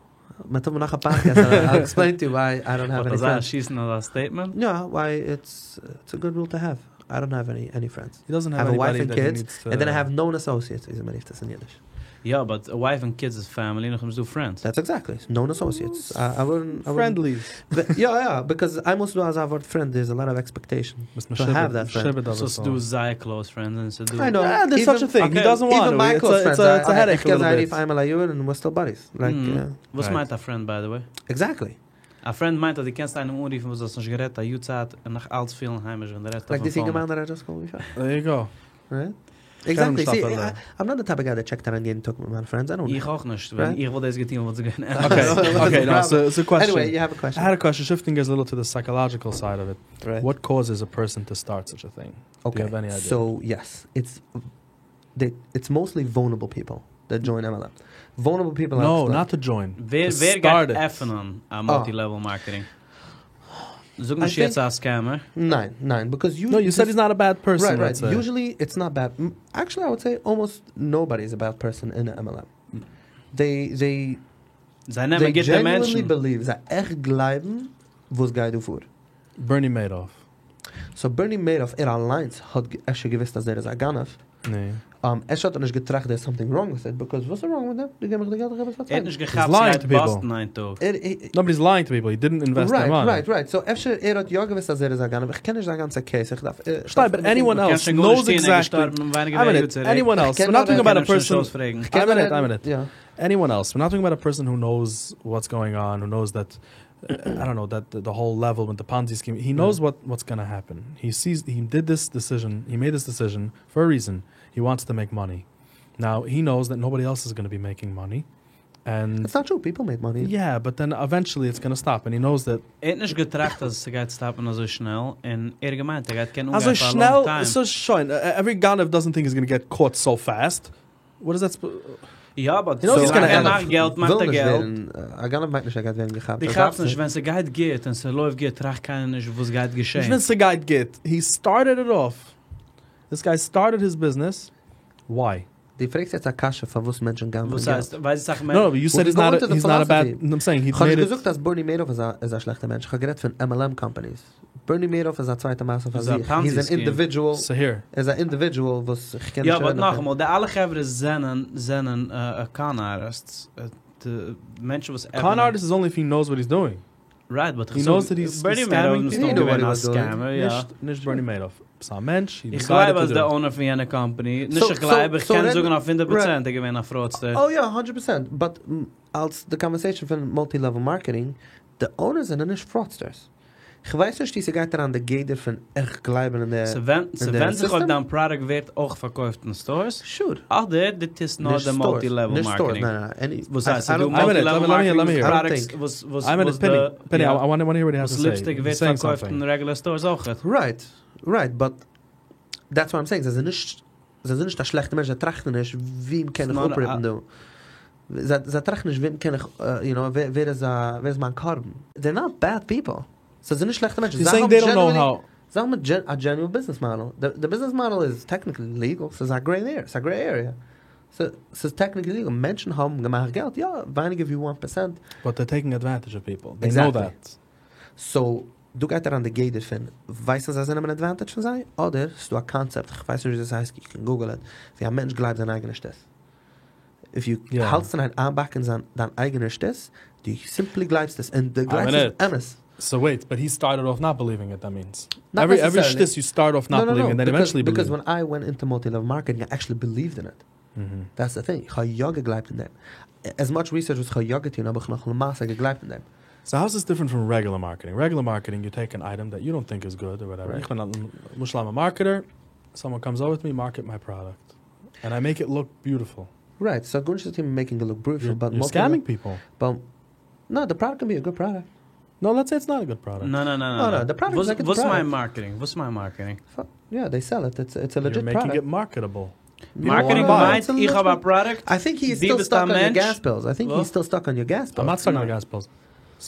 מ'וועט האבן נאך א פאדקעסט און אייל עקספלעין טו יו וויי איי דאנט העוו עני
אזא
פרענדס.
שיסן אזא סטעיטמענט?
יא, וויי איטס איטס א גוד רול טו העוו. איי דאנט העוו עני עני פרענדס.
הי דאזענט
איי
העוו
העוו א ווייף
עניבאדי
ענד
דעט הי
קידס,
נידס טו.
ענד דען איי העוו נאון אסאסיעטס, וויאזוי מ'רופט עס אין אידיש.
יא, באט א ווייף ענד קידס איז פעמילי, נאכדעם איז דא פרענדס.
דעטס עקזעקטלי, נאון אסאסיעטס. איי וואלדנט, איי וואלדנט.
פרענדליס.
יא יא, ביקאז איינמאל ס'דא אזא ווארט פרענד דער איז א לאט אוו עקספעקטעישן
ביסט
טו העוו דעט פרענד.
משועבד
סאו
אביסל.
ס'דא זייער קלאוז פרענדס און ס'דא.
איי נאו,
יא, דערס סאטש א טינג, הי דאזענט וואנט
איווען
טו,
מיי קלאוז פרענדס,
איטס א העדעיק
איך קען
א
זיי
ליטל
רופן
ביט.
איינמאל א יאר און וויר סטיל באדיס, לייק.
וואס מיינט א פרענד ביי די וועי?
עקזעקטלי.
א פרענד מיינט אז דו קענסט איינעם אנרופן וואס דו האסט נישט גערעדט א יאר צייט און נאך אלץ פילן היימיש ווען דו רעדסט
לייק
אויפן
דיס
פאון.
אינגערמאן דעט איי דזשאסט קאלד ביפאר.
דער יו גאו.
רייט?
קען
עקזעקטלי,
נישט
סי,
אפילו.
איים נאט די טייפ אוו גיי דעט טשעקט אריין יעדן טאג מיט מיינע פרענדס, איי דאנט.
איך אויך נישט, ווען איך וואלט דאס געטון וואלט עס געווען
אקעי, אקעי, נאו, סאו איטס א קוועסטשען.
עניוועי, יו העוו א קוועסטשען.
איי העד א קוועסטשען, שיפטינג גיערס א ליטל טו די סייקאלאדזשיקעל סייד אוו איט,
רייט.
וואט קאוזעס א פערסאן טו סטארט סאטש א טינג? דו יו העוו עני איידיע?
אקעי, סאו יעס, איטס די, איטס מאסטלי וואלנערעבל פיפל דעט דזשוין MLM. וואלנערעבל פיפל
נאו, נאט טו דזשוין,
ווער
טו
ווער
סטארט
גייט
איט.
עפענען א מולטי לעוועל מארקעטינג? זאג
איי
נישט יעצט
טינק
א סקעמער.
ניין, ניין, ביקאוז
נאו, יו סעד היז נאט א בעד פערסאן,
רייט, רייט,
לעטס סעי.
יוזשעלי איטס נאט בעד, עקשעלי איי וואלד סעי אלמאסט נאובאדי איז א בעד פערסאן אין MLM. דעי, דעי,
זיי נעמען
דעי
גוטע
דזשעניוענלי
מענטשן.
בעליוו, זיי עכט גלייבן וואס גייט דא פאר.
בערני מעידאף.
סאו בערני מעידאף ער אליינס האט אפשר געוויסט אז ער איז א גנב.
ני.
אפשר האט ער נישט געטראכט דערס סאמטינג ראנג וויט איט, ביקאוז וואס איז ראנג וויט דעם? דו געב מיך די געלט איך געב עס פאר
ער האט
צווייטן.
נישט
היז
געכאפט
לייאינג
ס'גייט
טו פיפל.
באסטן איין טאג.
ער ער.
נאובאדי איז לייאינג טו פיפל, הי דידנט אינוועסט דעיר
רייט
מאני.
רייט רייט, סאו אפשר ער האט יא געוויסט אז ער איז א גנב, איך קען נישט זיין גאנצע קעיס, איך דארף איך
שטיי,
דארף
באט עניוואן
מ'קען
עלס
שוין גארנישט
נאוס
טון, ער איז
עקזעקטלי.
געשטארבן ווייניגער
איי
ווי א
מין,
יאר צוריק.
עניוואן
איך
עלס,
קען
וויר נאט
נאר
טאלקינג אבאוט א
מ'קען אים שוין נישט
פערסאן.
אויספרעגן.
איך קען
איי
נאר
מינוט, איי
רעדן,
מינוט.
יא.
עניוואן עלס, וויר נאט טאלקינג אבאוט א פערסאן הו נאוס וואטס גאוינג אן, הו נאוס דעט, איי דאנט נאו, דעט די האול לעוועל מיט די פאנזי סקים, הי נאוס וואט וואטס גאנא העפען, הי סיס, הי דיד דיס דיסיזשען, הי מעיד דיס דיסיזשען פאר א ריזען, הי וואנטס טו מעיק מאני, נאו הי נאוס דעט נאובאדי עלס איז גאנא בי מעיקינג מאני, ענד.
איטס נאט טרו, פיפל מעיד מאני.
יא, באט דען עווענטשעלי איטס גאנא סטאפ, ענד הי נאוס דעט.
ער האט נישט געטראכט אז ס'גייט סטאפן אזוי שנעל, און ער האט געמיינט ער גייט קענען
אזוי
אנגיין פאר א לאנג
שנעל?
טיים.
סאו שוין, עווערי גנב דאזענט טינק היז גאנא געט קאוט סאו פעסט, וואט איז דעט ספ.
יא באט
יו נאו היז גאנא
ער
ענד
מאכט
אפ.
געלט מאכט ער
וויל נישט
געלט.
ווערן, א גנב מיינט נישט ער גייט ווערן געכאפט,
דו
ער
כאפסט
דארף
נישט
נישט.
ווען ס'גייט גוט און ס'לויפט גוט טראכט קיינער נישט וואס גייט געשען.
נישט ווען ס'גייט גוט, הי סטארטעד איט אףף, דיס גיי סטארטעד היז ביזנעס, וויי?
דו פרעגסט יעצט א קשיא פארוואס מענטשן גנב'ענען
וואס
געלט.
הייסט? ווייסט אסאך
נאו נאו, יו סעד היז נאט היז נאט א בעד, איים סעינג הי
כ'האב
מעיד
נישט
איט.
געזאגט אז בערני מעידאף איז א שלעכטע מענטש, כ'האב גערעדט פון MLM קאמפאניס. בערני מעידאף איז א צווייטע מעשה פאר
איז א
זיך,
פאנזי
היז אן
סקים.
אינדיווידועל,
סאו העיר.
ער איז א אינדיווידועל וואס איך קען
יא
נישט
באט
רעדן אויף אים.
נאכאמאל, די אלע חברה זענען זענען קאן ארטיסטס, די מענטשן וואס
קאן
עפענען.
ארטיסט איז אנלי איף הי נאוס וואט היז דואינג.
רייט באט
הי נאוס דעט היז
בערני מעידאף
סקעמינג
איז
פיפל.
מסתם געווען א
He knew what he was doing.
סקעמער, יא.
נישט נישט בערני מעידאף. ס'איז א מענטש, הי
איך
דיסיידעד
גלייב
טו
אז
דו
די
איט.
אונער פון יענע קאמפאני, נישט איך גלייב, איך קען זאגן אויף הונדערט פראצענט ער איז געווען א פראדסטער.
אוי יא, הונדרעט פערסענט, באט אלס די קאנווערסעישאן פון מולטי לעוועל מארקעטינג, די אונערס זענען נישט פראדסטערס. כ'ווייס נישט צו ס'גייט אריין די גדר פון עכט גלייבן אין די
ס'ווענדט זיך אויב
סיסטעם.
דיין פראדוקט ווערט אויך פארקויפט אין סטארס,
שור.
אדער דו טוסט נאר די מולטי לעוועל מארקעטינג. וואס הייסט ס'דא מולטי לעוועל מארקעטינג פראדוקטס וואס וואס די וואס ליפסטיק ווערט פארקויפט אין רעגולער סטארס אויך.
רייט, רייט, באט דעטס וואט איים סעינג, זיי זענען נישט זיי זענען נישט א שלעכטע מענטש, זיי טראכטן נישט וועם קען איך אפריפן דא, זיי טראכטן נישט וועם קען איך, יו נאו, ווער איז ווער איז מיין קרבן, דעיר נאט בעד פיפל, זיי זענען נישט שלעכטע מענטשן, זיי האבן דזשעניוענלי, זיי האבן א דזשעניוען ביזנעס מאדעל, די ביזנעס מאדעל איז טעקניקלי ליגעל, ס'איז א גרעי עריע, ס'איז א גרעי עריע, ס'איז טעקניקלי ליגעל, מענטשן האבן געמאכט געלט, יא, ווייניגער ווי וואן פערסענט.
באט דעיר טעיקינג עדווענטעדזש אוו פיפל, דעי נאו דעט.
סאו דא גייט אריין די גדר פון ווייסן זיי זיי נעמען עדווענטעדזש פון זיי, אדער ס'דא א קאנצעפט, כ'ווייס נישט ווי אזוי ס'הייסט, יו קען גוגל איט, ווי א מענטש גלייבט זיין אייגענע שטות. איף יו האלטסט אין איין איינבאקן זיין דיין אייגענע שטות, דו סימפלי גלייבסט עס, און דו גלייבסט עס אמת.
סאו וועיט, באט הי סטארטעד אףף נאט ביליווינג איט, דעט מינס עווערי עווערי שטות יו סטארט אףף נאט ביליווינג און דען עווענטשעלי ביליוו.
ביקאוז ווען איי ווענט אינטו מולטי לעוועל מארקעטינג איי עקשעלי ביליווד אין איט. דעטס די טינג, איך האב יא געגלייבט אין דעם. עז מאטש ריסערטש וואס איך האב יא געטון האב איך נאך למעשה געגלייבט אין דעם.
So how's this different from regular marketing? Regular marketing, you take an item that you don't think is good or whatever.
Right.
איך בין א למשל, I'm a marketer. Someone comes over to me, market my product. And I make it look beautiful.
Right, so גארנישט צו טון מיט making it look beautiful,
You're,
but
you're
multi-
scamming people.
But no, the product can be a good product.
No, let's say it's not a good product.
No, no, no, no.
No, no, the product is
וואס,
like a
וואס
product.
מיינט marketing? וואס מיינט marketing?
Yeah, they sell it. It's it's a
You're
legit
making
product.
it marketable.
Marketing
wanna buy
מיינט,
It's a
איך האב א
legit-
product.
I think he's
דו
still
ביסט
stuck
א
on your
מענטש.
gas bills. I think
וואס?
he's still stuck on your gas bills.
I'm not stuck on
No.
the gas bills.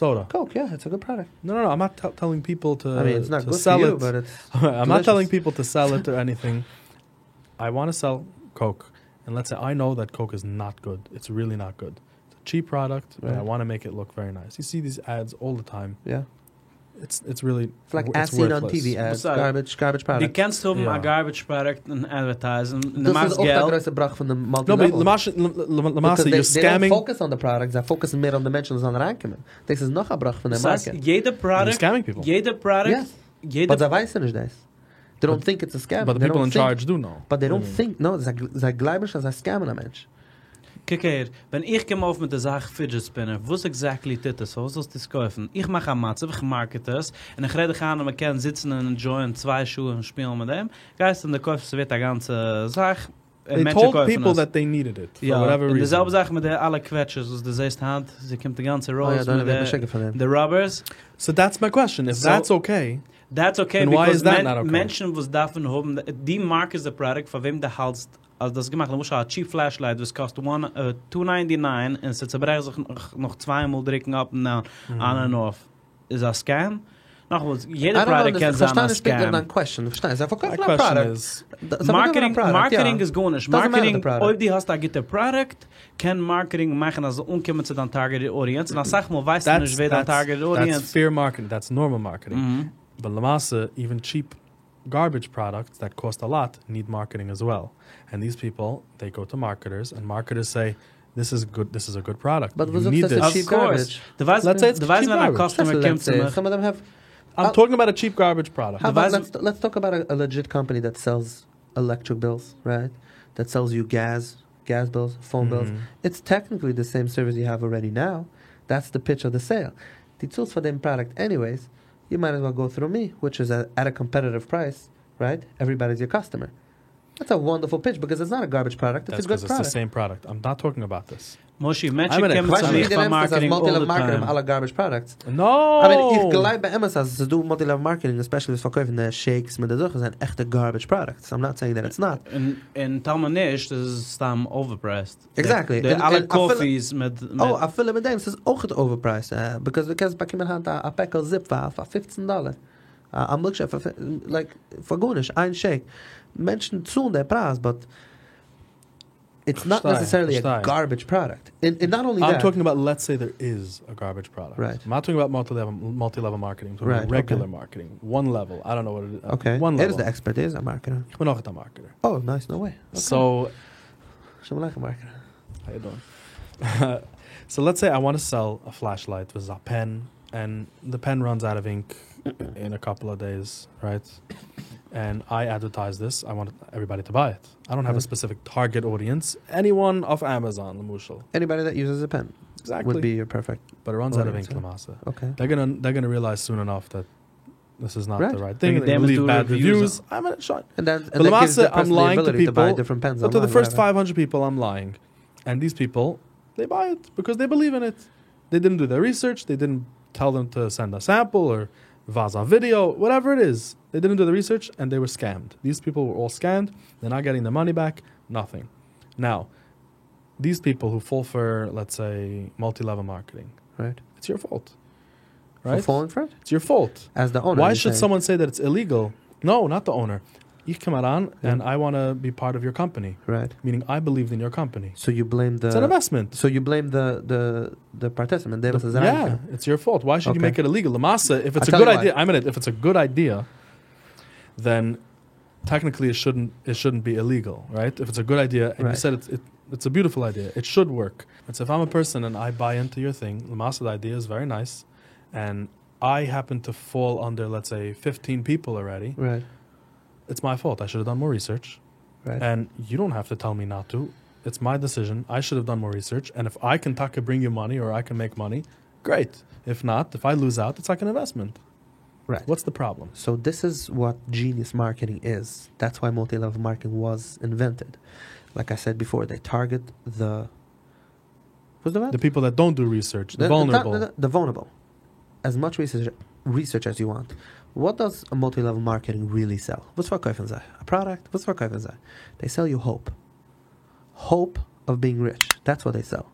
Soda.
Coke, yeah, it's a good product.
No, no, no. I'm not t- telling people to,
I mean, it's not
to
good for
sell
you,
it.
but it's
I'm not
delicious.
telling people to sell it or anything. I want to sell Coke. And let's say I know that Coke is not good. It's really not good. It's a cheap product, but I
Right.
want to make it look very nice. You see these ads all the time.
yeah.
It's it's really
It's like
it's
as seen on
worthless.
TV ads,
וואס א-
garbage, garbage
דו
product.
קענסט האבן
Ja.
א garbage product און advertisen. דו
דאס איז
מאכסט
אויך דער
געלט.
גרויסער בראך פון דעם
No, but
multi-level.
למעשה,
Because
למעשה,
they,
you're
they don't
scamming.
focus on the product, זיי focusן מער on the מענטשן וואס זאלן אריינקומען. דאס איז נאך א בראך פון דעם
דאס הייסט,
market.
יעדער
You're
product,
scamming people.
יעדער product,
Yes.
יעדער
But זיי ווייסן נישט דאס. They don't think it's a scam.
But the
They
people
don't
in
think-
charge do know.
But they don't
Mm.
think, no, זיי, זיי גלייבן נישט אז זיי scammen א מענטש.
קוק אהער, ווען איך קום אויף מיט דער זאך fidget spinner, וואס exactly טוט עס? וואס זאלסטו עס קויפן? איך מאך א מצב, איך market עס, און איך רעד דיך איין, מען קען זיצן און enjoyen צוויי שעה און שפילן מיט דעם. גייסט און דו קויפסט, עס ווערט א גאנצע זאך. און
They
מענטשן
told
קויפן
people
עס.
that they needed it for
יא,
whatever
און די
reason.
זעלבע זאך מיט די אלע קוועטשערס, וואס דו זעסט היינט, זי קומט די גאנצע
Oh, יא,
rows
דאן
מיט
ווערט
די,
משוגע פון דעם.
די rubbers.
So that's my question. If
So-
that's okay,
That's okay,
Then why
because
is that
מענ
not okay?
מענטשן, וואס דארפן האבן, דו marketסט the product, פאר וועם דו האלטסט, אז דאס געמאכט, למשל, א cheap flashlight, וואס קאסט one, 2.99 און עס צעברעכט זיך נאך, נאך צוויי מאל דריקן up and down, on and off. איז א scam? נאך וואס, יעדער
I don't
product
know,
קען
איך
זיין
פארשטיי
א
נישט פונקטליך
scam.
דיין question. איך פארשטיי, זיי פארקויפן
my
א
question
product.
is,
זיי פארקויפן א
Marketing,
product,
marketing
יא.
איז גארנישט.
Doesn't matter the
Marketing,
product.
אויב דו האסט א גוטע product, קען marketing מאכן, אז אנקומען צו דיין targeted audience. און א סאך מאל ווייסט מען
that's,
נישט, ווער דיין
that's,
targeted
that's
audience.
fair marketing. That's normal marketing.
Mhm.
But למעשה, even cheap garbage products that cost a lot need marketing as well. And these people, they go to marketers, and marketers say, "This is good. This is a good product.
But
you
וואס
need
זאגסטו,
this."
ס'איז
Of
cheap
course.
garbage?
דו ווייסט,
Let's say it's
דו ווייסט,
cheap
ווען א
garbage.
customer
Let's
קומט
say
צו מיר.
Some of them have
I'm
I'll-
talking about a cheap garbage product.
How about
ווייסט-
let's talk about a legit company that sells electric bills, right? That sells you gas, gas bills, phone bills.
Mhm.
It's technically the same service you have already now. That's the pitch of the sale. דו צאלסט פאר דעם product anyways, you might as well go through me, which is at a competitive price, right? Everybody's your customer. That's a wonderful pitch because it's not a garbage product. It's
That's
a good
because it's the
product.
same product. I'm not talking about this.
Moshe, מענטשן
I'm in a
קומען צו
question.
מיר
ווי
פאר
דו נעמסט עס אז
marketing all
multi-level
the
marketing
time.
אלע garbage products.
No.
I mean, איך גלייב באמת, אז ס'איז דא multi-level marketing, especially וואס פארקויפן די shakes מיט די זאכן, זענען עכטע garbage products. I'm not saying that it's not.
און, און טאמער נישט, דאס איז סתם overpriced.
Exactly.
די, די
און-
אלע
און אפילו-
coffees מיט, מיט
Oh, אפילו מיט דעם, ס'איז אויך overpriced. Because דו קענסט באקומען היינט א, א פעקל Zip פאר, פאר 15 דאלאר. א, א milkshake פאר, like, פאר גארנישט, איין shake. מענטשן צאלן דער פרייז, but it's not
פארשטיי,
necessarily a
פארשטיי.
garbage product. And not only
I'm
that.
talking about let's say there is a garbage product.
Right.
I'm not talking about multi-level multi-level marketing. I'm talking
Right,
about regular marketing. One level. I don't know what it is.
Okay.
One
ער
level.
איז דער expert, ער איז א marketer.
איך בין אויך א marketer.
Oh, nice, no way. Okay.
So
שוין לאנג א marketer.
How you doing? so let's say I want to sell a flashlight with a pen, and the pen runs out of ink in a couple of days, right? And I advertise this. I want everybody to buy it. I don't have a
Right.
specific target audience. Anyone off Amazon, למשל.
Anybody that uses a pen
Exactly.
would be your perfect.
but it runs out of
audience,
ink,
huh?
למעשה.
Okay.
They're gonna realize soon enough that this is not
Right.
the right thing.
Wegen
They're
dem
gonna leave
du
bad
reviews
reviews. I'm gonna shut.
And then, and
But
that gives
למעשה,
the
I'm
person the
lying to
ability to buy
people,
different pens
But to the
online,
first
whatever.
500 people, I'm lying. And these people, they buy it because they believe in it. They didn't do their research. They didn't tell them to send a sample or ווייז א video, whatever it is. They didn't do the research and they were scammed. These people were all scammed. They're not getting their money back. Nothing. Now, these people who fall for, let's say, multi-level marketing,
Right.
it's your fault.
For
Right?
falling for it?
It's your fault.
As the owner.
Why
you're
should
saying.
someone say that it's illegal? No, not the owner. איך קום אריין
Yeah.
and I want to be part of your company
Right.
meaning I believed in your company.
So you blame the
It's an investment.
So you blame the the participant. דער וואס איז
yeah,
אריינגעקומען.
it's your fault. Why should you
Okay.
make it illegal? למעשה, if it's
I'll
a
tell
good
you why.
idea, I'm in it. If it's a good idea, then technically it shouldn't be illegal, right? If it's a good idea, and you
Right.
said it's a beautiful idea, it should work. It's if I'm a person and I buy into your thing, למעשה, the idea is very nice, and I happen to fall under, let's say, 15 people already.
Right.
It's my fault. I should have done more research.
Right.
And you don't have to tell me not to. It's my decision. I should have done more research. And if I can טאקע bring you money or I can make money, Great. If not, if I lose out, it's like an investment.
Right.
What's the problem?
So this is what genius marketing is. That's why multi-level marketing was invented. Like I said before, they target the what's the word?
The people that don't do research, the, vulnerable.
The, the vulnerable. As much research research as you want. What does a multi-level marketing really sell? וואס פארקויפן זיי? A product? וואס פארקויפן זיי? They sell you hope. Hope of being rich. That's what they sell.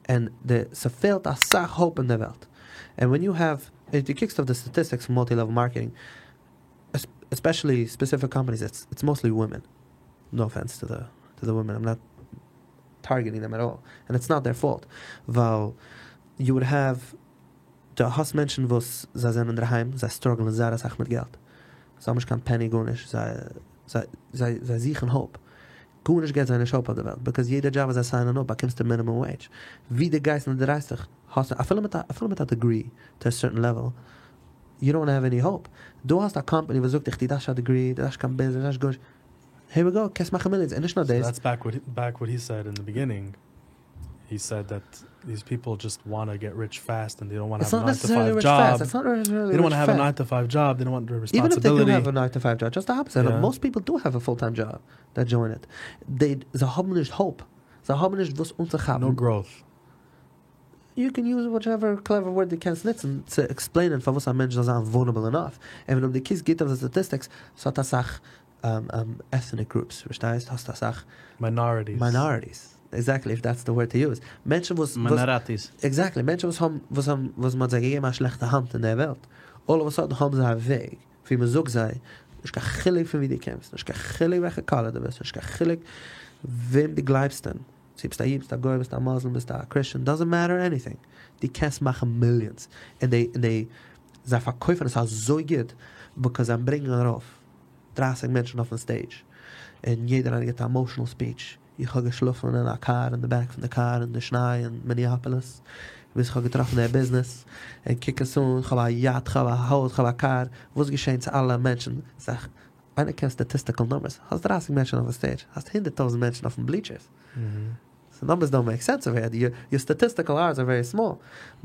And the ס'פעלט אסאך hope אין דער וועלט. And when you have, if דו קוקסט אויף די statistics פון multi-level marketing, especially specific companies, it's, it's mostly women. No offense to the, to the women, I'm not targeting them at all. And it's not their fault. ווייל you would have, דו האסט מענטשן וואס זיי זענען אינדערהיים, זיי struggle ען זייער אסאך מיט געלט. זיי האבן נישט קיין penny גארנישט, זיי, זיי, זיי, זיי זוכן hope. גארנישט געבט זיי נישט hope אויף דער וועלט, because יעדע job וואס זיי sign ען אפ באקומסטו minimum wage. ווי דו גייסט און דו דרייסט זיך, האסטו, אפילו מיט א, אפילו מיט א degree to a certain level, you don't have any hope. דו האסט א company וואס זאגט דיך, דו דארפסט א degree, דו דארפסט קיין business, דו דארפסט גארנישט. Here we go, קענסט מאכן millions, און נישט נאר
So
דאס.
that's back what he, back what he said in the beginning. He said that these people just want to get rich fast and they don't want to
It's
have
not
a 9 to
necessarily
5
rich
job.
fast. It's not necessarily
They don't want
rich
to have a
fast.
9 to 5 job. They don't want the
Even if they do
responsibility.
have a 9 to 5 job, just the opposite.
Yeah.
Most people do have a full-time job that join it. They, זיי האבן נישט hope. זיי האבן נישט וואס אנצוכאפן.
No growth.
You can use whichever clever word דו קענסט נוצן צו explain ען פארוואס א מענטש זאל זיין vulnerable enough. און ווען דו קוקסט גוט אויף די statistics, ס'האט אסאך um, um, ethnic groups, פארשטייסט? האסט אסאך
Minorities.
minorities. Exactly, if that's the word to use. מענטשן וואס, וואס
Minorities.
Exactly. מענטשן וואס האבן, וואס האבן, וואס מ'האט זיי געגעבן א שלעכטע האנט אין דער וועלט. All of a sudden האבן זיי א וועג, ווי מ'זאגט זיי, נישט קיין חילוק פון ווי דו קומסט, נישט קיין חילוק וועלכע color דו ביסט, נישט קיין חילוק וועם דו גלייבסט אין. צו ביסט א איד, ביסט א גוי, ביסט א Muslim, ביסט א Christian, doesn't matter anything. דו קענסט מאכן millions. And they, and they, זיי פארקויפן עס אזוי גוט, because זיי ברענגען ארויף 30 מענטשן אויפן stage. און יעדער איינער גיבט א emotional speech. איך האב געשלאפן אין א car, in the back פון די car, אין די שניי אין Minneapolis. ביז איך האב געטראפן דער business. און קוק עס אן, איך האב א yacht, איך האב א הויז, איך האב א car. וואס געשעט צו אלע מענטשן? זאג, איינער קען statistical numbers. האסט 30 מענטשן אויף די stage. האסט 100.000 מענטשן אויפן bleachers. So numbers don't make sense over here. Your statistical odds are very small.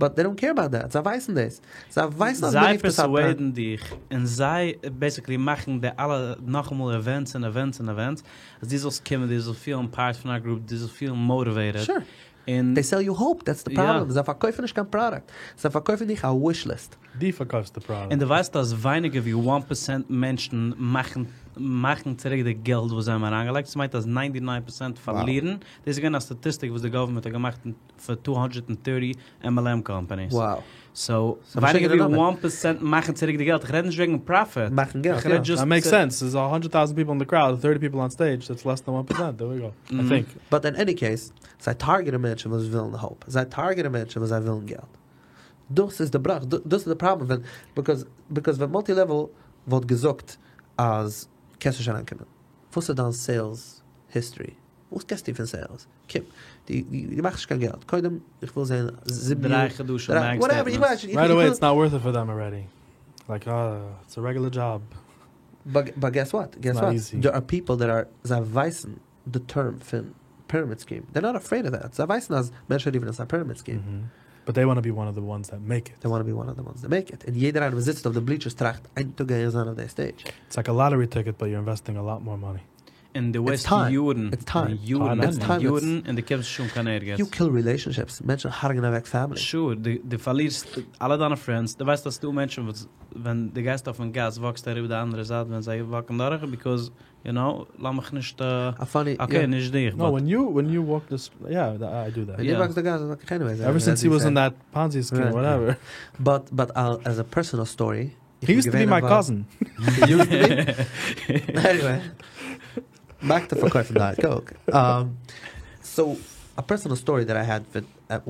But they don't care about that. זיי ווייסן דאס. זיי ווייסן, אז
זיי
מען רופט עס א
persuade ן דיך און זיי basically מאכן די אלע נאכאמאל events און events און events, אז דו זאלסט קומען, דו זאלסט feel 'ן part פון א group, דו זאלסט feel motivated.
Sure.
און
They sell you hope. That's the problem.
Yeah.
זיי פארקויפן נישט קיין product. זיי פארקויפן דיך א wish list.
דו פארקויפסט the product.
און דו ווייסט, אז ווייניגער ווי 1% מענטשן מאכן, מאכן צוריק די געלט, וואס זיי האבן אריינגעלייגט. דאס מיינט, אז 99% פארלירן. דאס איז געווען א statistic, וואס די government האט געמאכט פאר 230 MLM companies.
Wow.
So,
So
ווייניגער
משוגענע
ווי 1% מאכן צוריק די געלט. איך רעד נישט וועגן profit.
מאכן געלט,
איך רעד
ja.
just
That makes
to-
sense. There's 100,000 people in the crowd, 30 people on stage. That's less than 1%. There we go. I think.
But in any case, זיי target ען מענטשן, וואס ווילן hope. זיי target ען מענטשן, וואס זיי ווילן געלט. דאס איז די בראך. דאס איז די problem. ווען, because, because ווען multi-level וואלט געזאגט, אז קענסט נישט אריינקומען. וואס איז דיין sales history? וואס קענסטו פון sales? קום, דו, דו, דו מאכסט נישט קיין געלט. קודם, איך וויל זען, זיבן
דריי
יאר-
חדשים,
דריי-
bank
whatever, איך
statements.
ווייס נישט.
Right
איך
away,
וויל-
it's not worth it for them already. Like, it's a regular job.
But guess what? Guess
Not
what?
easy.
There are people that are, זיי ווייסן the term פון pyramid scheme. They're not afraid of that. זיי ווייסן, אז מענטשן רופן עס א pyramid scheme.
But they want to be one of the ones that make it.
They want to be one of the ones that make it. און יעדער איינער וואס זיצט אויף די bleachers טראכט, איין טאג גיי איך זיין אויף די stage.
It's like a lottery ticket, but you're investing a lot more money.
און דו
It's
waste
time.
יארן.
It's time.
יארן,
It's time.
יארן, און דו קומסט שוין קיין ערגעץ.
You kill relationships. מענטשן הרג'ענען אוועק families.
Sure, דו פארלירסט אלע דיינע friends. דו ווייסט, אז דו מענטשן, וואס, ווען דו גייסט אויפן גאס, walk סטו אריבער די אנדערע זייט, ווען זיי walk ן דורך, because, you know, לאז מיך נישט,
A funny,
okay,
yeah.
נישט דיך,
No,
but
when you walk this, yeah, I do that.
When you
Yeah.
walk the gas, like, anyways,
Ever
as
since he
you
was
say.
in that Ponzi scheme,
Right.
whatever.
But as a personal story,
He used to be my cousin.
He used to be? anyway, back to פארקויפן Diet Coke. So, a personal story that I had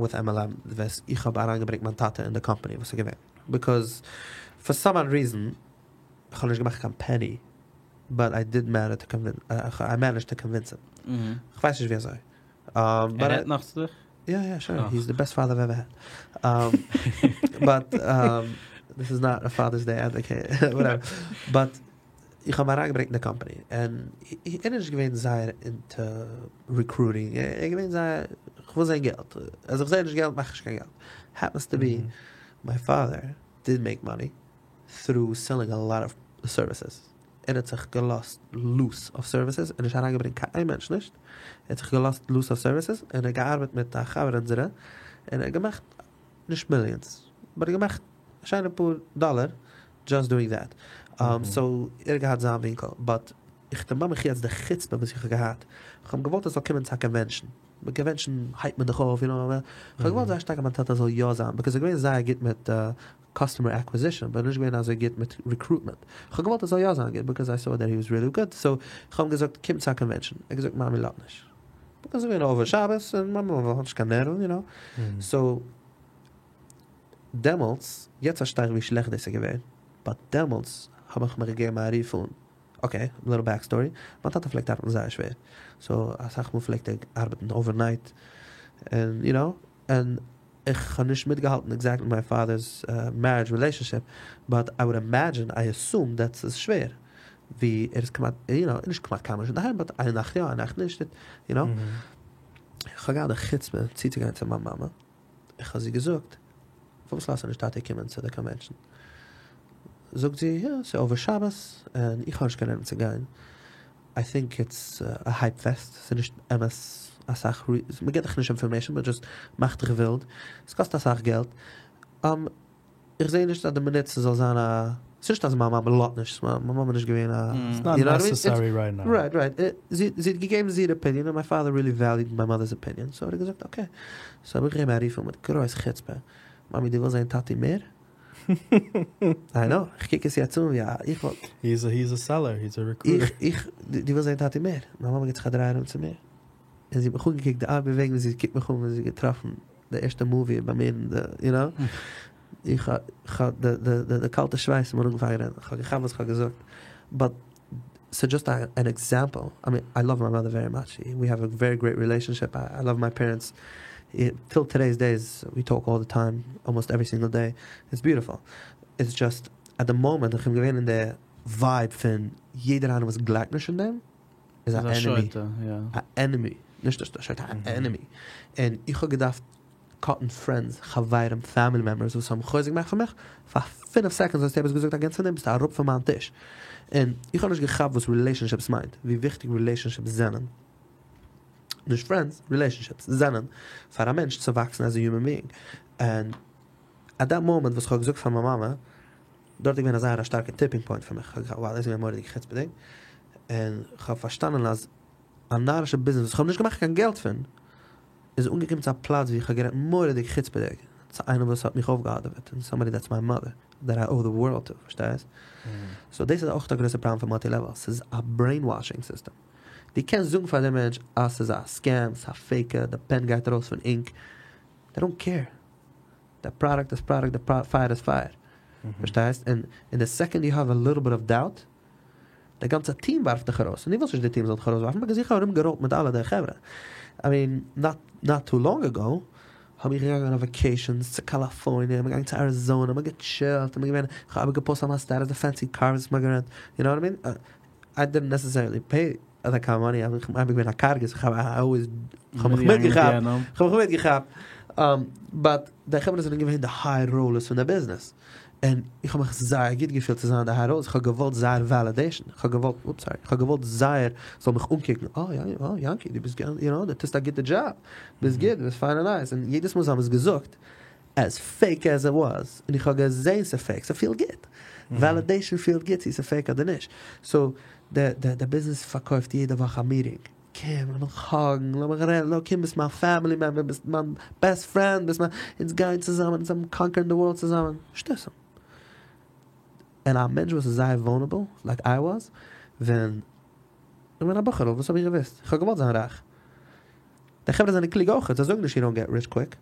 with MLM, וואס איך האב אריינגעברענגט מיין טאטע in the company, וואס איז געווען. Because for some odd reason, איך האב נישט געמאכט קיין penny, but I did manage to convince, I managed to convince him. איך ווייס נישט ווי אזוי. But
ער
I,
רעדט נאך צו דיך?
Yeah, yeah, sure.
Oh.
He's the best father I've ever had. But this is not a Father's Day advocate, whatever. But איך האב אים אריינגעברענגט אין די company. And ער איז געווען זייער into recruiting. ער איז געווען זייער, איך וויל זען געלט. אז איך זע נישט געלט מאך איך נישט קיין געלט. Happens to be my father did make money through selling a lot of services. ער האט זיך געלאזט loose אויף סערוויסעס און נישט אריינגעברענגט קיין איין מענטש נישט. ער האט זיך געלאזט loose אויף סערוויסעס און ער האט געארבעט מיט א חבר אונזערע און ער האט געמאכט נישט מיליאנס באט ער האט געמאכט א שיינע פאר דאלער דזשאסט דואינג דעט. סאו ער האט געהאט זיין ווינקל באט איך דערמאן מיך יעצט די חוצפה וואס איך האב געהאט. איך האב געוואלט ער זאל קומען צו א קאנווענשאן. ביי קאנווענשאן הייפט מען דיך אויף יו נאו. איך האב געוואלט זייער שטארק אז מיין טאטע זאל יא זיין ביקאוז ער איז געווען זייער גוט מיט קאסטומער עקוויזישאן באט נישט געווען אזוי גוט מיט רעקרוטמענט. איך האב געוואלט ער זאל יא זיין גוט ביקאוז איי סאו דעט הי וואס ריעלי גוד. סאו איך האב אים געזאגט קום צו א קאנווענשאן. ער האט געזאגט מאמי לאזט נישט. ביקאוז ס'איז געווען אווער שבת און מאמי האט נישט קיין נערוון יו נאו. סאו דעמאלטס, יעצט פארשטיי איך ווי שלעכט דאס איז געווען, באט דעמאלטס האב איך מיך געגעבן א רוף אן, אקעי, ליטל בעק סטארי, מיין טאטע פלעגט ארבעטן זייער שווער, סאו אסאך מאל פלעגט ער ארבעטן אווערנייט, און יו נאו, און איך האב נישט מיטגעהאלטן עקזעקטלי מיי פאדער'ס מערידזש רילעישאנשיפ, באט איי וואלד אימעדזשין, איי אסום דעט ס'איז שווער, ווי ער איז כמעט, יו נאו, נישט כמעט קיינמאל נישט אינדערהיים, באט איין נאכט יא איין נאכט נישט, יו נאו, איך האב געהאט די חוצפה צוצוגיין צו מיין מאמע, איך האב זי געזאגט, פארוואס לאזטו נישט טאטי קומען צו די קאנווענשאן? זאגט זי, יא, ס'איז אווער שבת, און איך האב נישט קיין נערוון צו גיין, איי טינק איטס א הייפ פעסט, ס'איז נישט אמת אסאך, מ'געט דיך נישט אינפארמעישאן, מ'דזשאסט מאכט דיך ווילד, ס'קאסט אסאך געלט, איך זעה נישט אז די מינוט ס'זאל זיין א, ס'איז נישט אז מיין מאמע לאזט נישט, מיין מאמע איז נישט געווען א,
איטס נאט נעסעסערי רייט נאו.
רייט רייט, זי האט געגעבן זיער אפיניען און מיי פאדער ריעלי וועליוד מיי מאדער'ס אפיניען, סאו האט ער געזאגט אקעי, סאו האב איך געגעבן א רוף אן מיט גרויס חוצפה, מאמי דו ווילסט זען טאטי מער? איי נאו, איך קוק עס יעצט אן ווי א, איך וואלט.
היז א היז א סעלער, היז א רעקרוטער.
איך איך, דו ווילסט זען טאטי מער? מיין מאמע גיבט זיך א דריי ארום צו מיר, און זי האט מיך אנגעקוקט די ארט וועגן ווי זי קוקט מיך אן ווען זי האט געטראפן די ערשטע מאווי ביי מיר אין די, יו נאו, איך האב די די די קאלטע שווייס איז מיר אנגעפאנגען רינען, איך האב געכאפט וואס איך האב געזאגט, באט ס'איז דזשאסט אן עקזעמפל, איי מין איי לאוו מיי מאדער ווערי מאטש, ווי העוו א ווערי גרעיט רילעישאנשיפ, איי לאוו מיי פערענטס, טיל טודעיס דעיס ווי טאלק אלל די טיים, אלמאסט עווערי סינגל דעי, איטס ביוטיפול, איטס דזשאסט עט די מאמענט איך בין געווען אין די ווייב פון יעדער איינער וואס גלייבט נישט אין דעם, איז א ענעמי, א ענעמי, נישט א שוטה, א ענעמי, און איך האב געדארפט קאטן פרענדס, חברים, פעמילי מעמבערס וואס האבן חוזק געמאכט פון מיך, פאר פינף סעקאנדס האסטו עפעס געזאגט אגענסט פון דעם ביסטו אראפ פון מיין טיש, און איך האב נישט געכאפט וואס רילעישאנשיפס מיינט, ווי וויכטיג רילעישאנשיפס זענען, נישט פרענדס, רילעישאנשיפס זענען פאר א מענטש צו וואקסן עז א יומען ביאינג, און עט דעט מאמענט וואס איך האב געזאגט פאר מיין מאמע, דארט איז געווען א זייער א שטארקע טיפינג פוינט פאר מיך, כ'האב געכאפט וואו דאס איז געווען מורא'דיג חוצפה'דיג, און כ'האב פארשטאנען אז א נארישע ביזנעס וואס כ'האב נישט געמאכט קיין געלט פון, איז אנגעקומען צו א פלאץ ווי כ'האב גערעדט מורא'דיג חוצפה'דיג צו איינעם וואס האט מיך אויפגעהאדעוועט, און סאמבאדי דעטס מיי מאדער, דעט איי אוו די ווארלד טו, פארשטייסט? סאו דאס איז אויך א גרויסע פראבלעם פון מאלטי לעוועל, ס'איז א ברעינוואשינג סיסטעם. דו קענסט זאגן פאר דעם מענטש אז ס'איז א סקעם, ס'איז א פעיק, די פען גייט ארויס פון אינק, דעי דאנט קעיר. די פראדאקט איז פראדאקט, די פייער איז פייער. פארשטייסט? און אין די סעקאנד יו האוו א ליטל ביט אוו דאוט, די גאנצע טיעם ווארפט דיך ארויס. און דו ווילסט נישט די טיעם זאל דיך ארויסווארפן, ביקאוז איך האב ארום געראלט מיט אלע די חברה. איי מין, נאט נאט טו לאנג אגאו, האב איך געגאנגען אויף וואקעישאנס צו קאליפארניע, מ'געגאנגען צו אריזאנע, מ'האט געטשילט, און מ'געווען, כ'האב אייביג געפאוסט אויף מיין סטעטוס די פענסי קארס וואס מ'האט גערענט, יו נאו וואט איי מין? איי דידנט נעסעסערעלי פעי דעט קיינד אוו מאני, איך בין אייביג געווען א קארגער, סאו כ'האב אלוועיס, כ'האב מיך מיטגעכאפט, כ'האב מיך מיטגעכאפט, באט די חברה זענען געווען די היי ראולערס פון די ביזנעס, און איך האב מיך זייער גוט געפילט צו זיין די היי ראולערס, כ'האב געוואלט זייער וועלידעישן, כ'האב געוואלט, אופס סארי, כ'האב געוואלט זייער זאל מיך אנקוקן, אה יא אה יענקי דו ביסט יו נאו דו טוסט א גוטע דזשאב, ביסט גוט, ביסט פיין און נייס, און יעדעס מאל זיי האבן עס געזאגט, עז פעיק עז איט וואס, און איך האב געזעהן ס'פעיק, ס'פילט גוט, וועלידעישן פילט גוט צו ס'פעיק אדער נישט, סאו די די די ביזנעס פארקויפט יעדע וואך א מיטינג, קום לאמיך האגן, לאמיך רעדן, לא קום ביסט מיין פעמילי מעמבער, ביסט מיין בעסט פרענד, ביסט מיין, אונז גייען צוזאמען, אונז האבן קאנקערן די ווארלד צוזאמען, שטותים. און א מענטש וואס איז זייער וואלנערבל, לייק איי וואס, ווען איך בין א בחור'ל, וואס האב איך געוואוסט? איך האב געוואלט זיין רייך. די חברה זענען קלוג אויכעט, זיי זאגן נישט יו דאנט געט ריטש קוויק.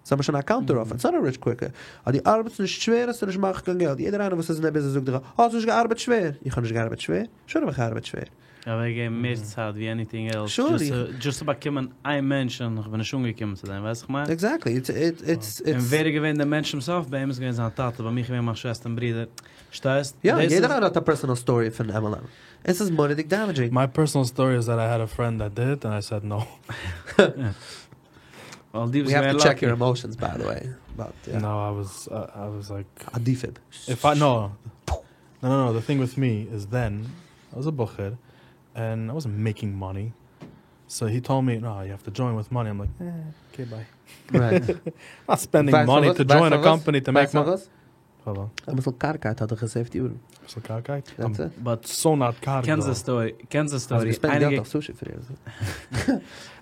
זיי האבן שוין א קאונטער אפער, איטס נאט א ריטש קוויק, אז דו ארבעטסט נישט שווער וועסטו נישט מאכן קיין געלט, יעדער איינער וואס איז אין די ביזנעס זאגט דיך האסט נישט געארבעט שווער, איך האב נישט געארבעט שווער? שור האב איך געארבעט שווער.
אוועקגעגעבן מער צייט ווי עניטינג עלס, דזשאסט צו באקומען איין מענטש און איך בין נישט אנגעקומען צו דעם, ווייסט וואס איך מיין?
עקזעקטלי, איטס איטס
איטס. און ווער איז געווען דער מענטש צום סוף? ביי אים איז געווען זיין טאטע, ביי מיך איז געווען מיין שוועסטער און ברודער, שטייסט?
יא, יעדער איינער האט א פערסאנעל סטארי פון MLM, עס איז מורא'דיג דעמעדזשינג.
מיי פערסאנעל סטארי איז דעט איי העד א פרענד דעט דיד ענד איי סעד נאו.
ווייל דו ביסט
We have
געווען
to check
lucky.
your emotions by the way. But yeah.
No, I was I was like
A defib.
If I no, no, no, no. The thing with me is then I was a בחור, and I wasn't making money. So he told me, "No, you have to join with money." I'm like, eh, "Okay, bye."
Right.
I'm not spending
ווייסט
money
וואס?
to join
ווייסט
a
וואס?
company to make
ווייסט
money.
וואס?
Hold
א ביסל קארגקייט האט דיך געסעיווט יארן.
ביסל קארגקייט?
That's it.
But
So not קארג.
קענסט די
though.
story, קענסט די
האסט
story.
געספענדט געלט
אייניגע
אויף sushi פריער.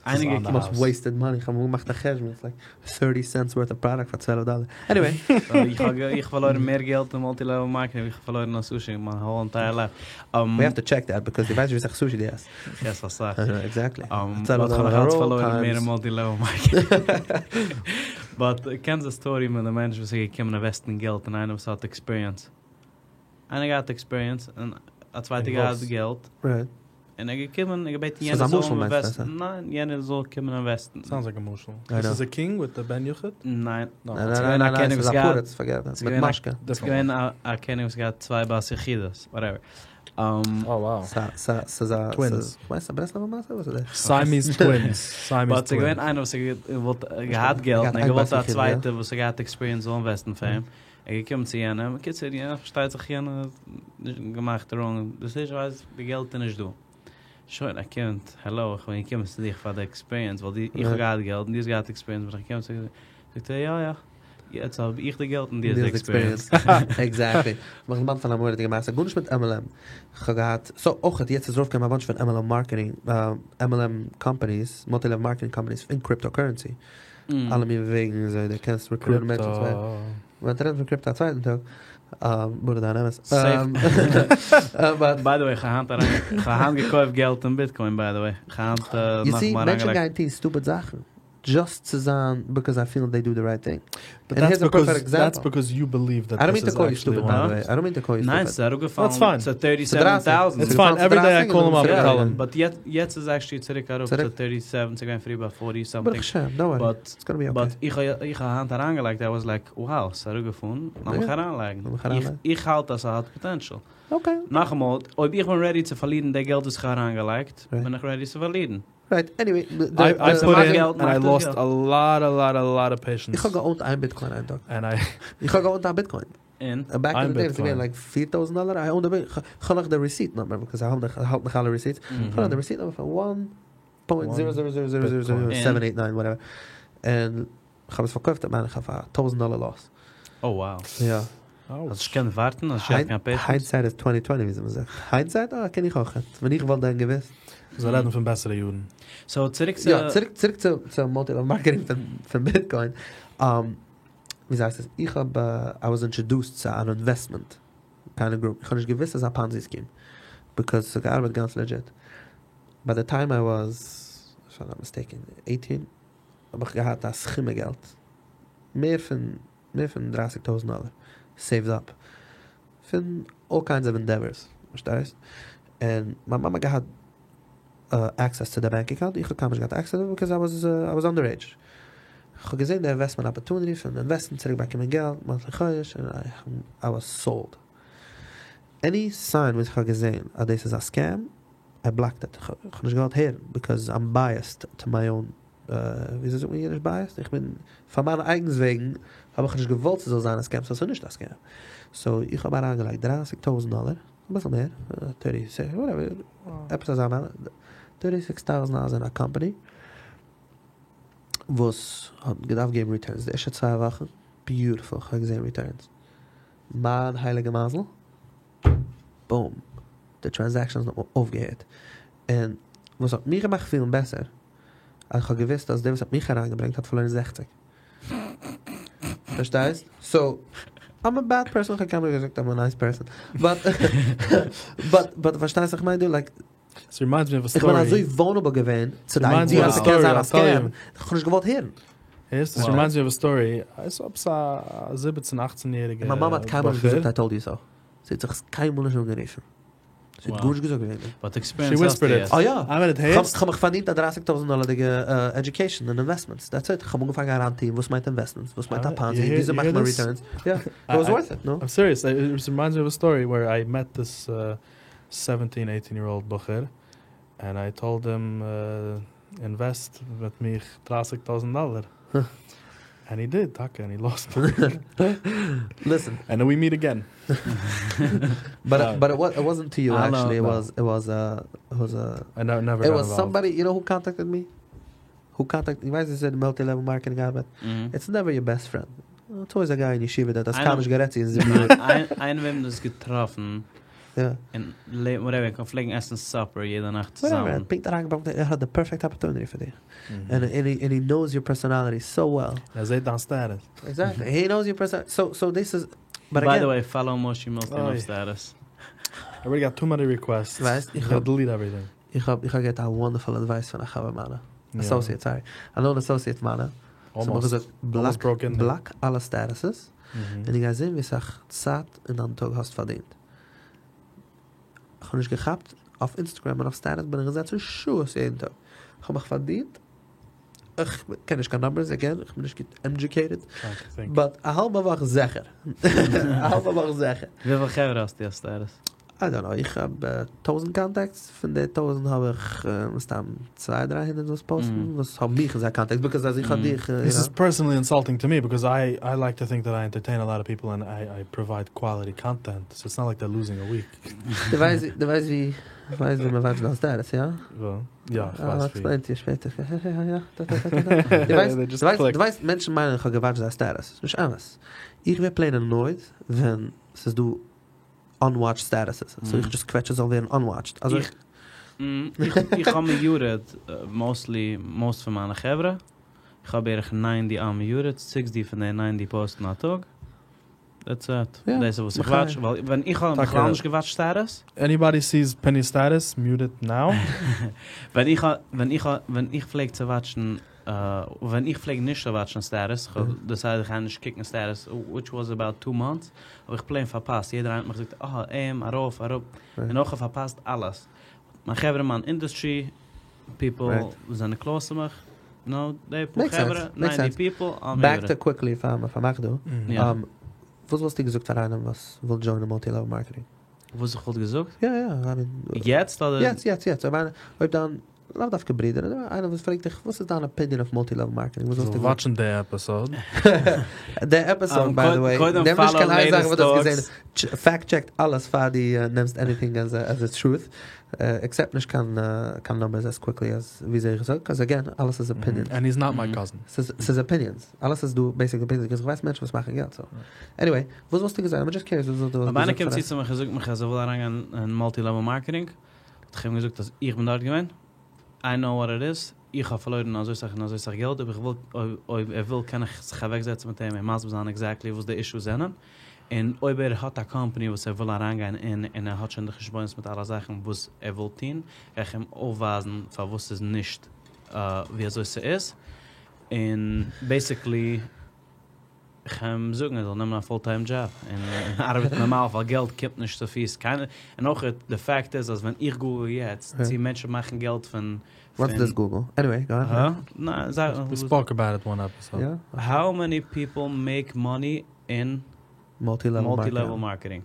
אייניגע
on the
Most
house.
wasted money. איך האב אמאל געמאכט א חשבון. It's like 30 cents worth of product פאר 12 דאלער. Anyway.
איך האב איך פארלוירן מער געלט אין multi-level marketing ווי איך האב פארלוירן אויף sushi my whole entire life.
We have to check that because דו ווייסט ווי סאך sushi דו עסט.
Yes, א סאך.
Exactly.
Um,
12
but איך האב
דאלער
נאך אלץ
roll
פארלוירן מער אין
times.
multi-level marketing. But קענסט די story מיט די מענטש וואס איז געקומען אינוועסטן געלט אין איינער וואס האט experience. איינער געהאט experience און א צווייטער
און
געהאט
וואס?
געלט.
Right.
און ער געקומען, ער געבעטן
ס'איז
יענער
א
זאל
משל מיינסטו,
אינוועסטן.
עס?
ניין, יענער זאל קומען אינוועסטן.
Sounds like a משל.
I
This
know.
is a king with the בן יחיד?
ניין.
No.
ניין,
ס'איז
ניין,
געווען א
ניין, ניין,
קעניג
ס'איז
וואס
א
געהאט
פריץ, forget it.
ס'איז
מיט
געווען א
משקה.
ס'איז געווען א קעניג וואס געהאט צוויי בת יחידות, whatever. Um,
Oh wow.
סא, סא, ס'איז א,
Twins.
ס'איז, ווייסט, א ברסלב'ער מעשה? וואס איז דאס?
Siamese twins. Siamese
But ס'איז געווען
twins.
איינער וואס האט געוואלט געהאט געלט,
געהאט
און ער
איין
געוואלט
בת
א
יחידה, יא.
צווייטער וואס האט געהאט experience זאל אינוועסטן פאר אים. ער געקומען צו יענעם, קיצור, יענער פארשטייט זיך יענער האט נישט געמאכט די wrong decision, ווייסט, די געלט איז נישט דא. שוין, ער קומט, העלא, איך בין געקומען צו דיך פאר די experience, ווייל די, איך האב
יא.
געהאט געלט און דו האסט געהאט experience, בין איך געקומען צו דיר. זאגט ער, יא, יא, יעצט האב איך די געלט און דו האסט די experience.
Exactly. מיך דערמאנט פון א מורא'דיגע מעשה, גארנישט מיט MLM. איך האב געהאט, so אויך יעצט איז ארויפגעקומען א bunch פון MLM marketing, MLM companies, multi-level marketing companies אין cryptocurrency. אלע מיני וועגן, אזוי דו קענסט recruit מענטשן צו ווערן. מ'וועט רעדן פון crypto א צווייטן טאג. ברוך דיין אמת.
Safe.
But
By the way, איך האב היינט אריין, איך האב היינט געקויפט געלט אין Bitcoin, by the way. איך האב היינט
You
נאך
see,
מאל
מענטשן
אריינגעלייגט.
גייען טון stupid זאכן. Just צו זיין, because I feel they do the right thing.
But
And here's a perfect
that's
example.
because you believe that
I don't
this
mean to
is
call you
actually
stupid,
one
by
of
the way. I don't mean to call you
ניין,
stupid.
ס'איז אראפגעפאלן
That's fine.
צו 37,000.
It's fine. Every day I call him up and tell him.
But יעצט איז actually צוריק אראפ צו 37, ס'איז געווען פריער ביי 40 something.
ברוך השם, don't worry.
But
It's gonna be okay.
But איך האב איך האב היינט אריינגעלייגט, I was like, wow, ס'איז אראפגעפארן, לאמיך
יא.
אריינלייגן.
לאמיך
איך
אריינלייגן.
איך האלט אז ס'האט potential.
Okay.
נאכאמאל, אויב איך בין ready צו פארלירן די געלט וואס איך האב אריינגעלייגט,
Right.
בין איך ready צו פארלירן.
Right, anyway, the,
I
the
put in
געלט
and I
מאכט דאס
lost
געלט.
a lot, a lot, a lot of patience.
איך האב געאונט איין Bitcoin איין טאג.
And I
איך האב געאונט איין Bitcoin.
און?
Back in
איין
the day, it's
Bitcoin.
געווען like 4,000 dollar. I owned a bit. איך האב נאך the receipt number because I האב נאך, האלט נאך אלע receipts. איך האב נאך the receipt number פון one point zero zero zero zero zero zero
Bitcoin.
seven eight nine, whatever. And איך האב עס פארקויפט, מיין איך, פאר א 1,000 dollar loss.
Oh, wow.
יא.
האסט נישט געקענט ווארטן? האסט נישט געהאט קיין patience?
Hindsight is 20/20, ווי מען זאגט. Hindsight? אה, קען איך אויך. ווען איך וואלט דען געוואוסט.
זיי רעדן פון בעסערע יארן.
So, צוריק צו...
יא, צוריק, צוריק צו, צו multi-level marketing פון, פון Bitcoin. Um, ווי הייסט עס? איך האב, uh, I was introduced צו אן investment kind of group. איך האב נישט געוואוסט, אז א Ponzi scheme. Because עס האט געארבעט גאנץ legit. By the time I was, if I'm not mistaken, 18, האב איך געהאט א סכום געלט. מער פון, מער פון 30.000 דאלער. Saved up. פון all kinds of endeavors. פארשטייסט? און מיין מאמע געהאט uh, access to the bank account. איך האב קיינמאל נישט געהאט access because I was, uh, I was underage. איך האב געזען די investment opportunity פון investן צוריקבאקומען געלט, monthly חודש, and I, I was sold. Any sign וואס איך האב געזען, אז דאס איז א scam, I blocked it. איך האב נישט געוואלט הערן, because I'm biased to my own, uh, וויאזוי זאגט מען אידיש biased? איך בין, פאר מיינע אייגנס וועגן, האב איך נישט געוואלט, ס'זאל זיין א scam, so ס'איז נישט א scam. So, איך האב אריינגעלייגט 30.000 דאלער, א ביסל מער, 36, whatever, עפעס אזא amount, 36,000 dollars אין א company, וואס האט געדארפט געבן returns. די ערשטע צוויי וואכן, beautiful, איך האב געזען returns. מיין הייליגע מזל, boom, די transactions האבן אויפגעהערט. און וואס האט מיר געמאכט פילן בעסער, אז איך האב געוואוסט, אז דער וואס האט מיך אריינגעברענגט, האט פארלוירן 60. פארשטייסט? So, I'm a bad person, איך האב קיינמאל געזאגט, I'm a nice person. But, but, but, פארשטייסט, איך מיין דו, like,
It reminds me of a
איך בין
story.
אזוי vulnerable געווען צו די
Reminds me
idea,
of a
אז ס'קען
story,
זיין א
I'll tell
scam.
you.
איך האב נישט געוואלט הערן.
Yes, this
Wow.
reminds me of a story. I saw א 17, 18-יעריגע
מיין מאמע האט קיינמאל נישט
בחור.
געזאגט, I told you so. זי האט זיך קיינמאל נישט אנגערופן. זי האט
Wow.
גארנישט געזאגט וועגן דעם.
But experience
She
האסטו
whispered it.
יעצט.
Oh, יא.
I mean, it
איך האב-
hurts.
איך האב מיך פארדינט א 30.000 דאלערדיגע, uh, education and investments. That's it. איך האב אנגעפאנגען אריינטון, וואס מיינט investments, וואס מיינט א
Ah,
Ponzi,
you hear-
וויאזוי
you
מאכט
hear
מען
this?
returns. Yeah, it was
I-
worth it, no?
I'm serious. It reminds me of a story where I met this uh, 17, 18-year-old בחור, and I told him, uh, invest מיט מיך 30.000 דאלער. And he did, טאקע, and he lost money.
Listen.
And then we meet again.
But but it it wasn't to you actually, it was it was a it was a
I never
It was somebody, you know who contacted me? Who contacted, דו ווייסט וויאזוי די מולטי לעוועל מארקעטינג ארבעט? It's never your best friend. It's always a guy אין ישיבה דעט האסט קיינמאל נישט גערעדט צו אין זיבן יאר.
איינער וועם דו האסט געטראפן אין לעבן וואטעווער מיר פלעגן עסן סאפער יעדע נאכט צוזאמען.
וואטעווער, ער האט פונקט אריינגעבאמפט ער האט די פערפעקט אפערטוניטי פאר דיר. און און הי נאוס יור פערסאנאליטי סאו וועל.
ער זעט דיין סטעטוס.
עקזעקטלי, הי נאוס יור פערסאנאליטי, סאו סאו דאס איז,
באט אגעין. ביי די וועי פאלאו מושי מילסטין אויף סטעטוס.
איי ארעדי גאט טו מעני ריקוועסטס,
ווייסט
איך האב דעליט עווריטינג.
איך האב איך האב געהאט א וואנדערפול עדווייס פון א חבר מיינע, אסאסיעט סארי, א נאון אסאסיעט מיינע, ס'האט מיר געזאגט בלאק בלאק אלע סטעטוסעס, און דו גייסט זען ווי סאך צייט אין דיין טאג האסט פארדינט. איך האב נישט געכאפט, אויף אינסטעגרעם און אויף סטעטוס בין איך געזעצן שעות יעדן טאג, איך האב מיך פארדינט, איך קען נישט קיין נומבערס עגעין, איך בין נישט גוט עדזשוקעיטעד, באט א האלבע וואך זיכער, א האלבע וואך זיכער.
וויפיל חברה האסטו אויף סטעטוס?
איי דאנט נאו, איך האב טויזענט קאנטעקטס, פון די טויזענט האב איך מסתם צוויי דריי הונדערט וואס פאוסטן, וואס האבן מיך אין זייער קאנטעקטס, ביקאוז אז איך האב דיך, יו
דיס
נאו.
איז פערסענעלי אינסאלטינג טו מי, ביקאוז איי איי לייק טו טינק דעט איי ענטערטעין א לאט אוו פיפל ענד איי איי פראווייד קוואליטי קאנטענט, סאו איטס נאט לייק דער לוזינג א וויק.
דו ווייסט דו ווייסט ווי דו ווייסט ווי מען וואטשט דיין סטעטוס, יא?
יא, איך ווייס ווי.
איל עקספלעין טו יו שפעטער. דו ווייסט דו ווייסט מענטשן מיינען איך האב געוואטשט זייער סטעטוס, ס'איז נישט אמת. איך ווער פלעין ענויד ווען ס'איז דא אנוואטשד סטעטוסעס, סאו איך דזשאסט קוועטש עס זאל ווערן אנוואטשד, אזוי
איך האב מיוטעד מאוסטלי מאוסט פון מיינע חברה, איך האב בערך ניינטי אנמיוטעד, סיקסטי פון די ניינטי פאוסטן א טאג, דעטס איט, דאס איז וואס איך וואטש, ווייל ווען איך האב בכלל נישט געוואטשט סטעטוס.
עניבאדי סיס פיני סטעטוס, מיוט איט נאו.
ווען איך האב ווען איך האב ווען איך פלעג צו וואטשן ווען איך פלעג נישט צו וואטשן סטעטוס, כ'האב דעסיידעד איך גיי נישט קוקן סטעטוס, וויטש וואס אבאוט טו מאנטס, האב איך פלעין פארפאסט, יעדער איינער האט מיך געזאגט אה אים, ארויף אראפ, און אויך כ'האב פארפאסט אלעס, מיין חברה מיין אינדוסטרי פיפל וואס זענען קלאוס צו מיך, נאו די פאר חברה, ניינטי פיפל,
בעק טו קוויקלי פאר מ'פארמאכט דא, וואס וואלסטו געזאגט פאר איינעם וואס וויל דזשוינען מולטי לעוועל מארקעטינג?
וואס איך וואלט געזאגט?
יא יא, איי מין.
יעצט אדער?
יעצט יעצט יעצט, אויב איינער, אויב דיין, לאו דווקא ברודער, אדער איינער וואס פרעגט דיך וואס איז דיין אפיניען אויף מולטי לעוועל מארקעטינג, וואס וואלסטו געזאגט?
וואטשן די עפיסאד.
די עפיסאד ביי די וועי, נעם נישט קיין איין זאך וואס דו האסט געזען, פעקט טשעק אלעס פאר דו נעמסט עניטינג עז א טרוט, עקסעפט נישט קיין קיין נומבערס עז קוויקלי עז וויאזוי איך זאג, קאז אגעין אלעס איז אפיניענס.
ענד היז נאט מיי קאזין.
ס'איז אפיניענס, אלעס איז דא בעיסיקלי אפיניענס, ביקאז איך ווייס מענטשן וואס מאכן געלט סאו. עניוועי, וואס וואלסטו געזאגט? איים דזשאסט קיוריעס וואס וואלסטו
אויב איינער
געזאגט
קומט
פאר
צו
א.
צו מיך און זאגט מיך אז ער וויל אריינגיין אין מולטי לעוועל מארקעטינג, וואלט איך אים געזאגט אז איך בין דארט געווען, איי נאו וואט איט איז, איך האב פארלוירן אזוי סאך און אזוי סאך געלט, אויב איך וויל אויב ער וויל קען איך זיך אוועקזעצן מיט אים און מסביר זיין עקזעקטלי וואס די אישוס זענען, און אויב ער האט א קאמפאני וואס ער וויל אריינגיין אין און ער האט שוין די חשבונות מיט אלע זאכן וואס ער וויל טון, גיי איך אים אויפווייזן פארוואס ס'איז נישט ווי אזוי ס'איז, און בעיסיקלי איך גיי אים זאגן ער זאל נעמען א פול טיים דזשאב און ארבעטן נארמאל ווייל געלט קומט נישט צו פיס קיינער, און אויך די פאקט איז אז ווען איך גוגל יעצט צו מענטשן מאכן געלט פון
וואטס דיס גוגל? עניוועי גאו אהעד.
ניין זיי.
ווי ספאוק אבאוט איט וואן עפיסאד.
יא.
האו מעני פיפל מעיק מאני אין
מולטי
לעוועל מארקעטינג?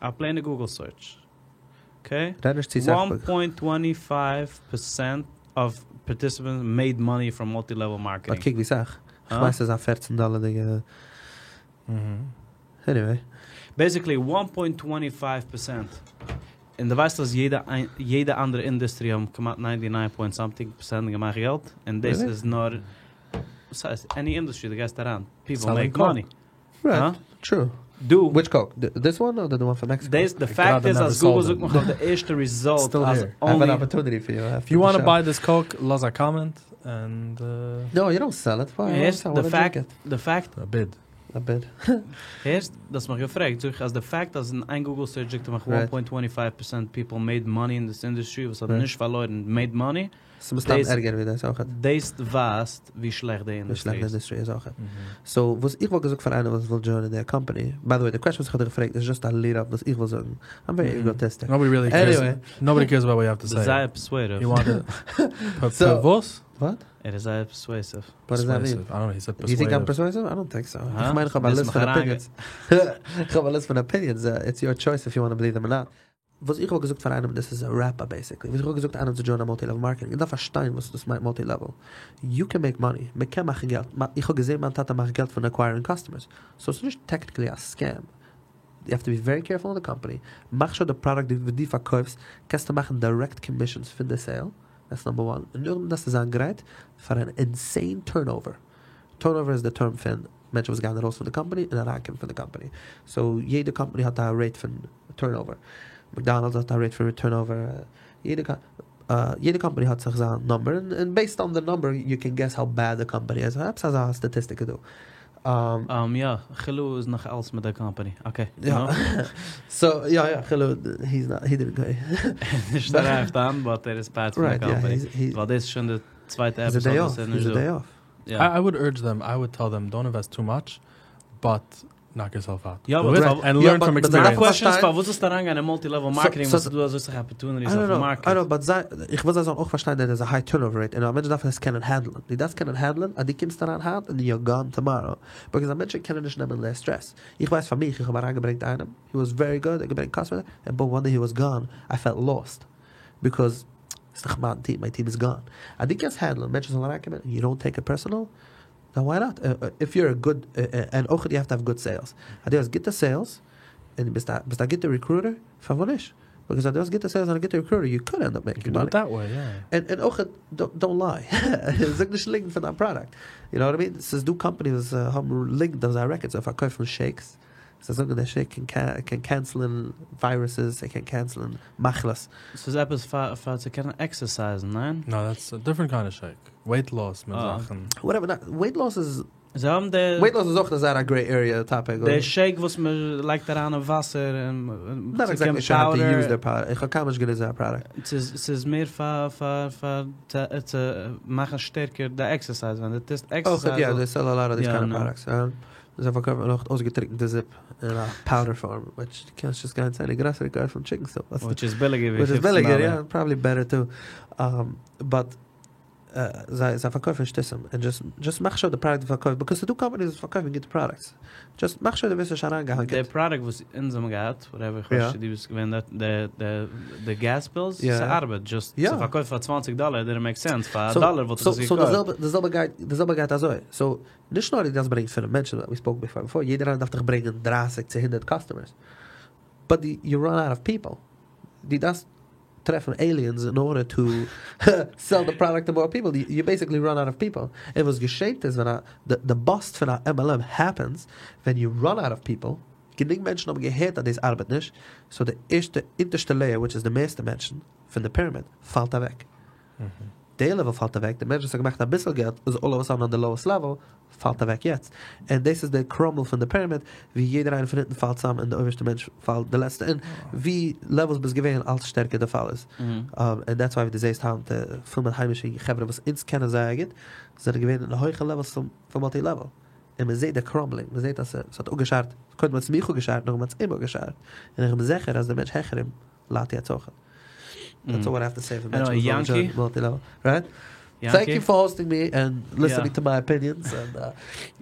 א פלעינע גוגל סוירטש. אקעי?
רעד נישט צו סאך.
וואן פוינט טווענטי פייוו פערסענט אוו פארטיסיפענטס מעיד מאני פראם מולטי לעוועל מארקעטינג.
באט קוק ווי סאך. כ'ווייס ס'איז א פערצן דאלערדיגע. עניוועי.
בעיסיקלי וואן פוינט טווענטי פייוו פערסענט. און דו ווייסט אז יעדע יעדע אנדערע אינדוסטרי האבן כמעט ניינטי ניין פוינט סאמטינג פערסענט געמאכט געלט, און דאס איז נאר, וואס הייסט, עני אינדוסטרי דו גייסט אריין, פיפל מעיק מאני.
רייט, טרו.
דו.
וויטש קאוק? דיס וואן אדער די וואן פון מעקסיקא?
דאס, די פאקט איז אז גוגל זאגט מיך אויף די ערשטע ריזאלט אז
אנלי. איי האוו אן אפערטוניטי פאר יו.
איף יו וואנט טו ביי דיס קאוק לאז א קאמענט ענד.
נאו יו דאנט סעל איט.
הערסט? די פאקט, די פאקט.
א ביד.
א ביד.
הערסט? דו האסט מיך געפרעגט, זאג איך אז די פאקט אז אין איין גוגל סערטש זאגט ער מיך וואן פוינט טווענטי פייוו פערסענט פיפל מעיד מאני אין דיס אינדוסטרי וואס האבן נישט פארלוירן מעיד מאני.
ס'איז מסתם ערגער ווי דאס אויכעט.
דאס ווייזט ווי שלעכט די אינדוסטרי
איז. ווי שלעכט די אינדוסטרי איז אויכעט. סאו וואס איך וואלט געזאגט פאר איינער וואס וויל דזשוינען די קאמפאני, ביי די וועי די קוועסטשן וואס איך האב דיר געפרעגט איז דזשאסט א ליעד אפ וואס איך וויל זאגן, איים ווערי עגאטיסטיק.
נאובאדי ריעלי קעירס. נאובאדי קעירס אבאוט וואט יו האוו טו סעי.
זייער פערסועיטיוו.
יו וואנט טו וואס?
וואט?
ער איז זייער פערסועיסיוו.
וואט דאס דעט מין?
איי דאנט נאו, הי סעד
יו טינק איים
פערסועיטיוו.
פערסועיסיוו? איי דאנט טינק סאו. איך מיין איך האב א ליסט פון אפיניענס. איך האב א ליסט פון אפיניענס, איטס יור טשויס איף יו וואנט טו ביליוו דעם אר נאט. וואס איך וואלט געזאגט פאר איינעם, דאס איז א wrap up basically, וואס איך וואלט געזאגט איינעם צו דזשוינען א multi level marketing, איך דארף פארשטיין וואס דאס מיינט multi level, you can make money, מען קען מאכן געלט, איך האב געזען מיין טאטע מאכט געלט פון acquiring customers, so ס'איז נישט technically א scam, you have to be very careful אין די קאמפאני, מאך sure די product וואס דו פארקויפסט קענסטו מאכן direct commissions פון די sale, that's number one, און נאכדעם דארפסטו זיין גרייט פאר אן insane turnover, turnover איז די term פון מענטשן וואס גייען ארויס פון די קאמפאני און אריינקומען פון די קאמפאני, so יעדע קאמפאני האט א rate פון turnover, McDonald's האט א rate פון turnover, יעדע יעדע קאמפאני האט זיך זיין number, און based on די number you can guess how bad די קאמפאני איז, עפעס אזא statistic איז דא.
יא, חילו איז נאך אלס מיט די קאמפאני, okay.
יא, so יא יא חילו he's not he didn't go.
נישט arrived אן but ער איז part פון די קאמפאני, ווייל דאס איז שוין די צווייטע episode וואס ער איז נישט דא.
I would urge them, I would tell them don't invest too much, but knock yourself out.
יא
but and learn from experience.
My question איז פארוואס זאלסטו אריינגיין אין multi level marketing וואס ס'איז דא אזוי סאך opportunities אויפן market?
I know but זיי, איך וויל זיי זאלן אויך פארשטיין that there's a high turnover rate און א מענטש דארף עס קענען handle ען. דו דארפסט קענען handle ען אז דו קומסט אריין היינט און you're gone tomorrow. Because א מענטשן קענען נישט נעמען די סטרעס. איך ווייס פאר מיך, איך האב אריינגעברענגט איינעם, he was very good, ער האט געברענגט customers, and but one day he was gone, I felt lost. Because ס'איז דאך מיין team, מיין team איז gone. אז דו קענסט handle ען מענטשן זאלן אריינקומען און you don't take it personal, then why not? If you're a good, און אויך you have to have good sales. אז דו האסט גוטע sales, און דו ביסט א ביסט א גוטע recruiter, פארוואס נישט? Because אז דו האסט גוטע sales און א גוטע recruiter, you could end up making money. און אויך don't lie. זאג נישט ליגנט פון דיין product. You know what I mean? ס'איז דא companies וואס האבן ליגנט אויף זייער records, זיי פארקויפן shakes. זיי זאגן דער shake קען cancel ען וויירוסעס, ער קען cancel ען מחלות.
ס'איז עפעס פאר פאר צו קענען exercise ן, ניין?
No that's a different kind of shake, weight loss מיט זאכן.
Whatever, ניין, weight loss איז.
זיי האבן די.
Weight loss איז אויך זייער א gray area topic.
די shake וואס מ'לייגט אריין אין וואסער און
Not exactly sure how to use their product, איך האב קיינמאל נישט גענוצט זייער product.
ס'איז מער פאר פאר פאר צו מאכן שטערקער די exercise ווען דו טוסט exercise.
אויך יא, they sell a lot of these kind of products. זיי פארקויפן אויך אויסגעטריקענטע זופ אין א powder form, which דו קענסט just גיין צו עני גראסערי קויפן chicken soup.
Which איז ביליגער ווי
פופצן דאלער. Which איז ביליגער, יא, probably better too. But זיי זיי פארקויפן שטותים, און just just מאך sure די product דו פארקויפסט, because ס'דא companies וואס פארקויפן גוטע products, just מאך sure דו ווערסט נישט אריינגעהאקערט.
די product וואס אונז האבן געהאט, whatever, איך ווייס נישט צו דו ביסט געווען דארט, די די די gas pills, ס'ארבעט, just צו פארקויפן פאר צוואנציג דאלער didn't make sense, פאר א דאלער וואלט איך עס געקויפט.
So די זעלבע גייט די זעלבע גייט אזוי, so נישט נאר דו דארפסט ברענגען פינף מענטשן, we spoke before before, יעדער איינער דארף דאך ברענגען דרייסיג צו הונדערט customers, but you run out of people, דו דארפסט טרעפן aliens in order to sell די product to more people, you basically run out of people, און וואס געשעט איז ווען א, די bust פון א MLM happens ווען you run out of people, גענוג מענטשן האבן געהערט אז דאס ארבעט נישט, so די ערשטע אונטערשטע layer which איז די מערסטע מענטשן פון די pyramid פאלט אוועק. די level פאלט אוועק, די מענטש וואס האט געמאכט אביסל געלט איז all of a sudden on the lowest level, פאלט אוועק יעצט. און דאס איז די crumble פון די pyramid, ווי יעדער איינער פון אונטן פאלט צאם און די אויבערשטע מענטש פאלט די לעצטע, און ווי levels ביסט געווען אלץ שטערקער די פאל איז. און that's why ווי דו זעסט היינט פול מיט היימישע חברה וואס אונז קענען זייער גוט, זענען געווען אין די הויכע levels פון multi level. און מען זעט די crumbling, מען זעט אז ס'האט אפגעשארט, קודם האט עס מיך אפגעשארט נאכדעם האט עס אים אפגעשארט, און איך בין זיכער אז די מענטש העכער אים ליידט יעצט אויך. That's all I have to say פאר מענטשן וואס ווילן join multi level. Right? Thank you for hosting me and listening to my opinions and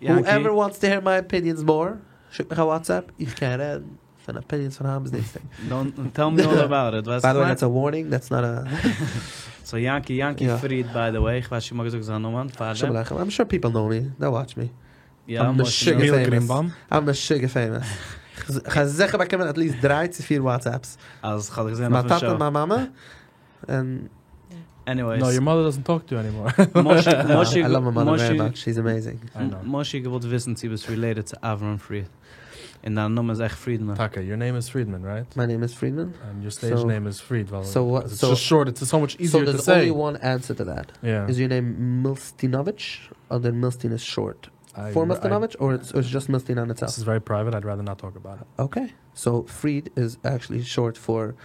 whoever wants to hear my opinions more שיק מיך א WhatsApp איך קען רעדן פון opinions פון היינט ביז דינסטאג.
Don't tell me all about it.
By the way that's a warning that's not a.
So יענקי יענקי פריד by the way איך ווייס נישט צו מ'האט געזאגט זיין נאמען פארדעם.
I'm sure people know me, they watch me. I'm משוגע famous. I'm משוגע famous. כ'האב זיכער באקומען at least דריי צו פיר WhatsApps.
אז כ'האב דיך געזען אויפן
show. מיין טאטע און מיין מאמע. און.
Anyways.
No, your mother doesn't talk to you anymore.
מושי.
I love my mother very much, she's amazing.
מושי געוואלט וויסן צו ביסט related צו אברהם פריד. און דיין נאמען איז עכט פרידמאן.
טאקע, your name is Friedman, right?
My name is Friedman.
And your stage name is Fried, ווייל it's just short, it's so much easier to say.
So there's only one answer to that. Is your name Milstinovich אדער Milstein is short for Milstinovich or it's just Milstein on itself?
This is very private, I'd rather not talk about it.
Okay, so Fried is actually short for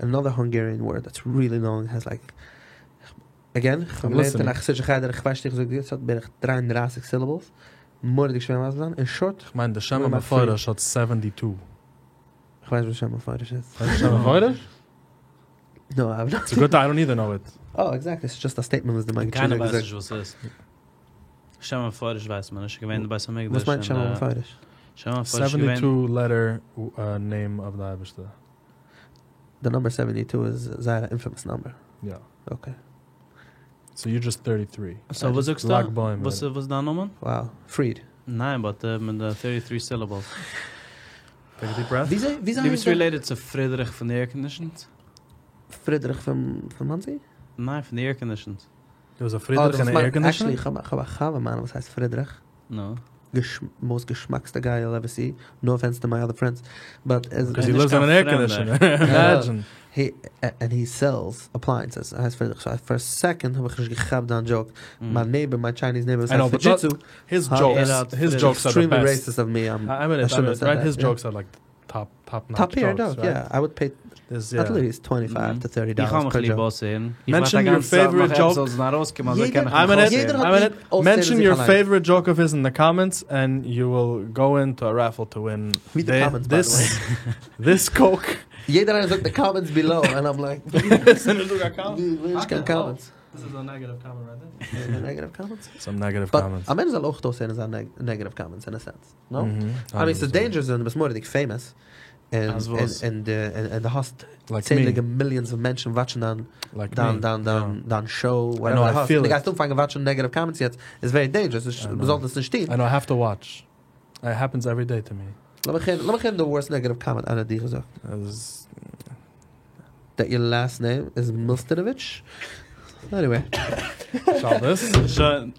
another Hungarian word that's really long, has like, again, כ'האב געלערנט אין א חסידישע חדר, איך ווייס נישט איך זאג דיר, ס'האט בערך 33 syllables, מורא'דיג שווער מסביר זיין, אין short.
כ'מיין די שם המפורש האט seventy two.
כ'ווייס וואס שם המפורש איז.
ווייסט שם המפורש?
No, I have not.
It's good I don't either know it.
Oh exactly, ס'איז just א statement וואס די מגיד שיעור האט
קיינער
געזאגט.
ווייסט נישט וואס ס'איז. שם המפורש ווייסט מען נישט, געווען אין בית המקדש.
וואס מיינט שם המפורש?
שם המפורש איז געווען.
Seventy two letter name of די אייבערשטער.
די נומבער סעווענטי טו איז זייער א אינפעמאס נומבער.
יא.
אקעי.
סאו יור דזשאסט טערטי טרי.
סאו וואס זאגסטו?
לג בעומר.
וואס איז דיין נאמען?
Wow. פריד.
ניין באט מיט די טערטי טרי סילעבעלס.
טעיק א דיפ ברעט.
וויאזוי וויאזוי
דו ביסט רילעיטעד צו פרידריך פון די עירקאנדישאנס?
פרידריך פון פון מאנסי?
ניין פון די עירקאנדישאנס.
דער איז א פרידריך אין די עירקאנדישאן?
עקשעלי כ'האב א חבר מיינער וואס הייסט פרידריך.
נו.
מאסט געשמאקסטע גיי יו וויל עווער סי, נאו אפענס טו מיי אדער פרענדס, באט
ער איז הי ליווס אין אן עירקאנדישאנער, אימעדזשין.
ענד הי סעלס אפלייענסעס, ער הייסט פרידריך, סאו פאר א סעקאנד האב איך נישט געכאפט דיין דזשאוק, מיין נעיבער, מיין טשייניז נעיבער וואס הייסט פודזשיטסו,
היז דזשאוקס, היז דזשאוקס אר די
עקסטרימלי
בעסט.
רעיסיסט אוו מי,
איי שודנט האוו סעד דעט. היז דזשאוקס אר לייק טאפ טאפ נאטש
טאפ טיר
דזשאוקס,
דזשאוק, יא, איי וואלד פעי עט ליעסט טווענטי פייוו טו טערטי
איך האב
דאלערס
מיך
פער
ליב
דזשאוק.
אויסהערן. איך ווארט א
מענשאן יור
גאנצע צייט נאך
פעיוואריט דזשאוק.
עפיסאודס זאלן ארויסקומען אזוי קען איך
איין
מיך
מינוט,
אויסהערן.
איין מינוט,
אויסהערן
מענשאן
זיך
יור
אליין.
פעיוואריט דזשאוק אוו היז אין די קאמענטס ענד יו וויל גאו אין טו א רעפעל טו ווין
ווי די קאמענטס ביי די וועי.
דיס קאוק.
יעדער איינער זאגט די קאמענטס בילאו ענד איים לייק.
ס'נישט דא קיין קאמענטס?
ווי נישט קיין קאמענטס?
דיס איז א נעגעטיוו קאמענט רייט דער.
נעגעטיוו קאמענטס?
סאם נעגעטיוו
באט
קאמענטס.
א מענטש זאל אויך אויסהערן זיין נעגעטיוו קאמענטס אין א סענס. נאו? איי מין ס'איז דעינדזשערעס ווען דו ביסט מורא'דיג פעימאס און
אז וואס?
און דו האסט צענדליגע מיליאנס פון מענטשן וואטשן דיין דיין דיין דיין דיין שאו וואטעווער דו האסט, און דו גייסט אנפאנגען וואטשן נעגעטיוו קאמענטס יעצט איז ווערי דעינדזשערעס, מ'זאל דאס נישט טון.
איי נאו איי האוו טו וואטש, איט העפענס עווערי דעי טו מי.
לאמיך הערן לאמיך הערן די ווארסט נעגעטיוו קאמענט איינער האט דיר געזאגט. דעט יור לאסט נעים איז מילסטינאוויטש? עניוועי.
שבת.
שוין.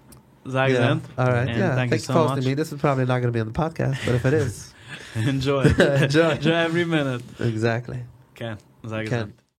זיי געזונט.
אלרייט,
און
יא,
טענק יו
טענקס
סאו
פאר האסטינג
מאטש.
מי, דיס איז פראבעלי נאט גאנא בי אן די פאדקעסט, באט איף איט איז.
ענדזשוי.
ענדזשוי.
ענדזשוי עווערי מינוט.
עקזעקטלי.
כן, זיי
כן.
געזונט.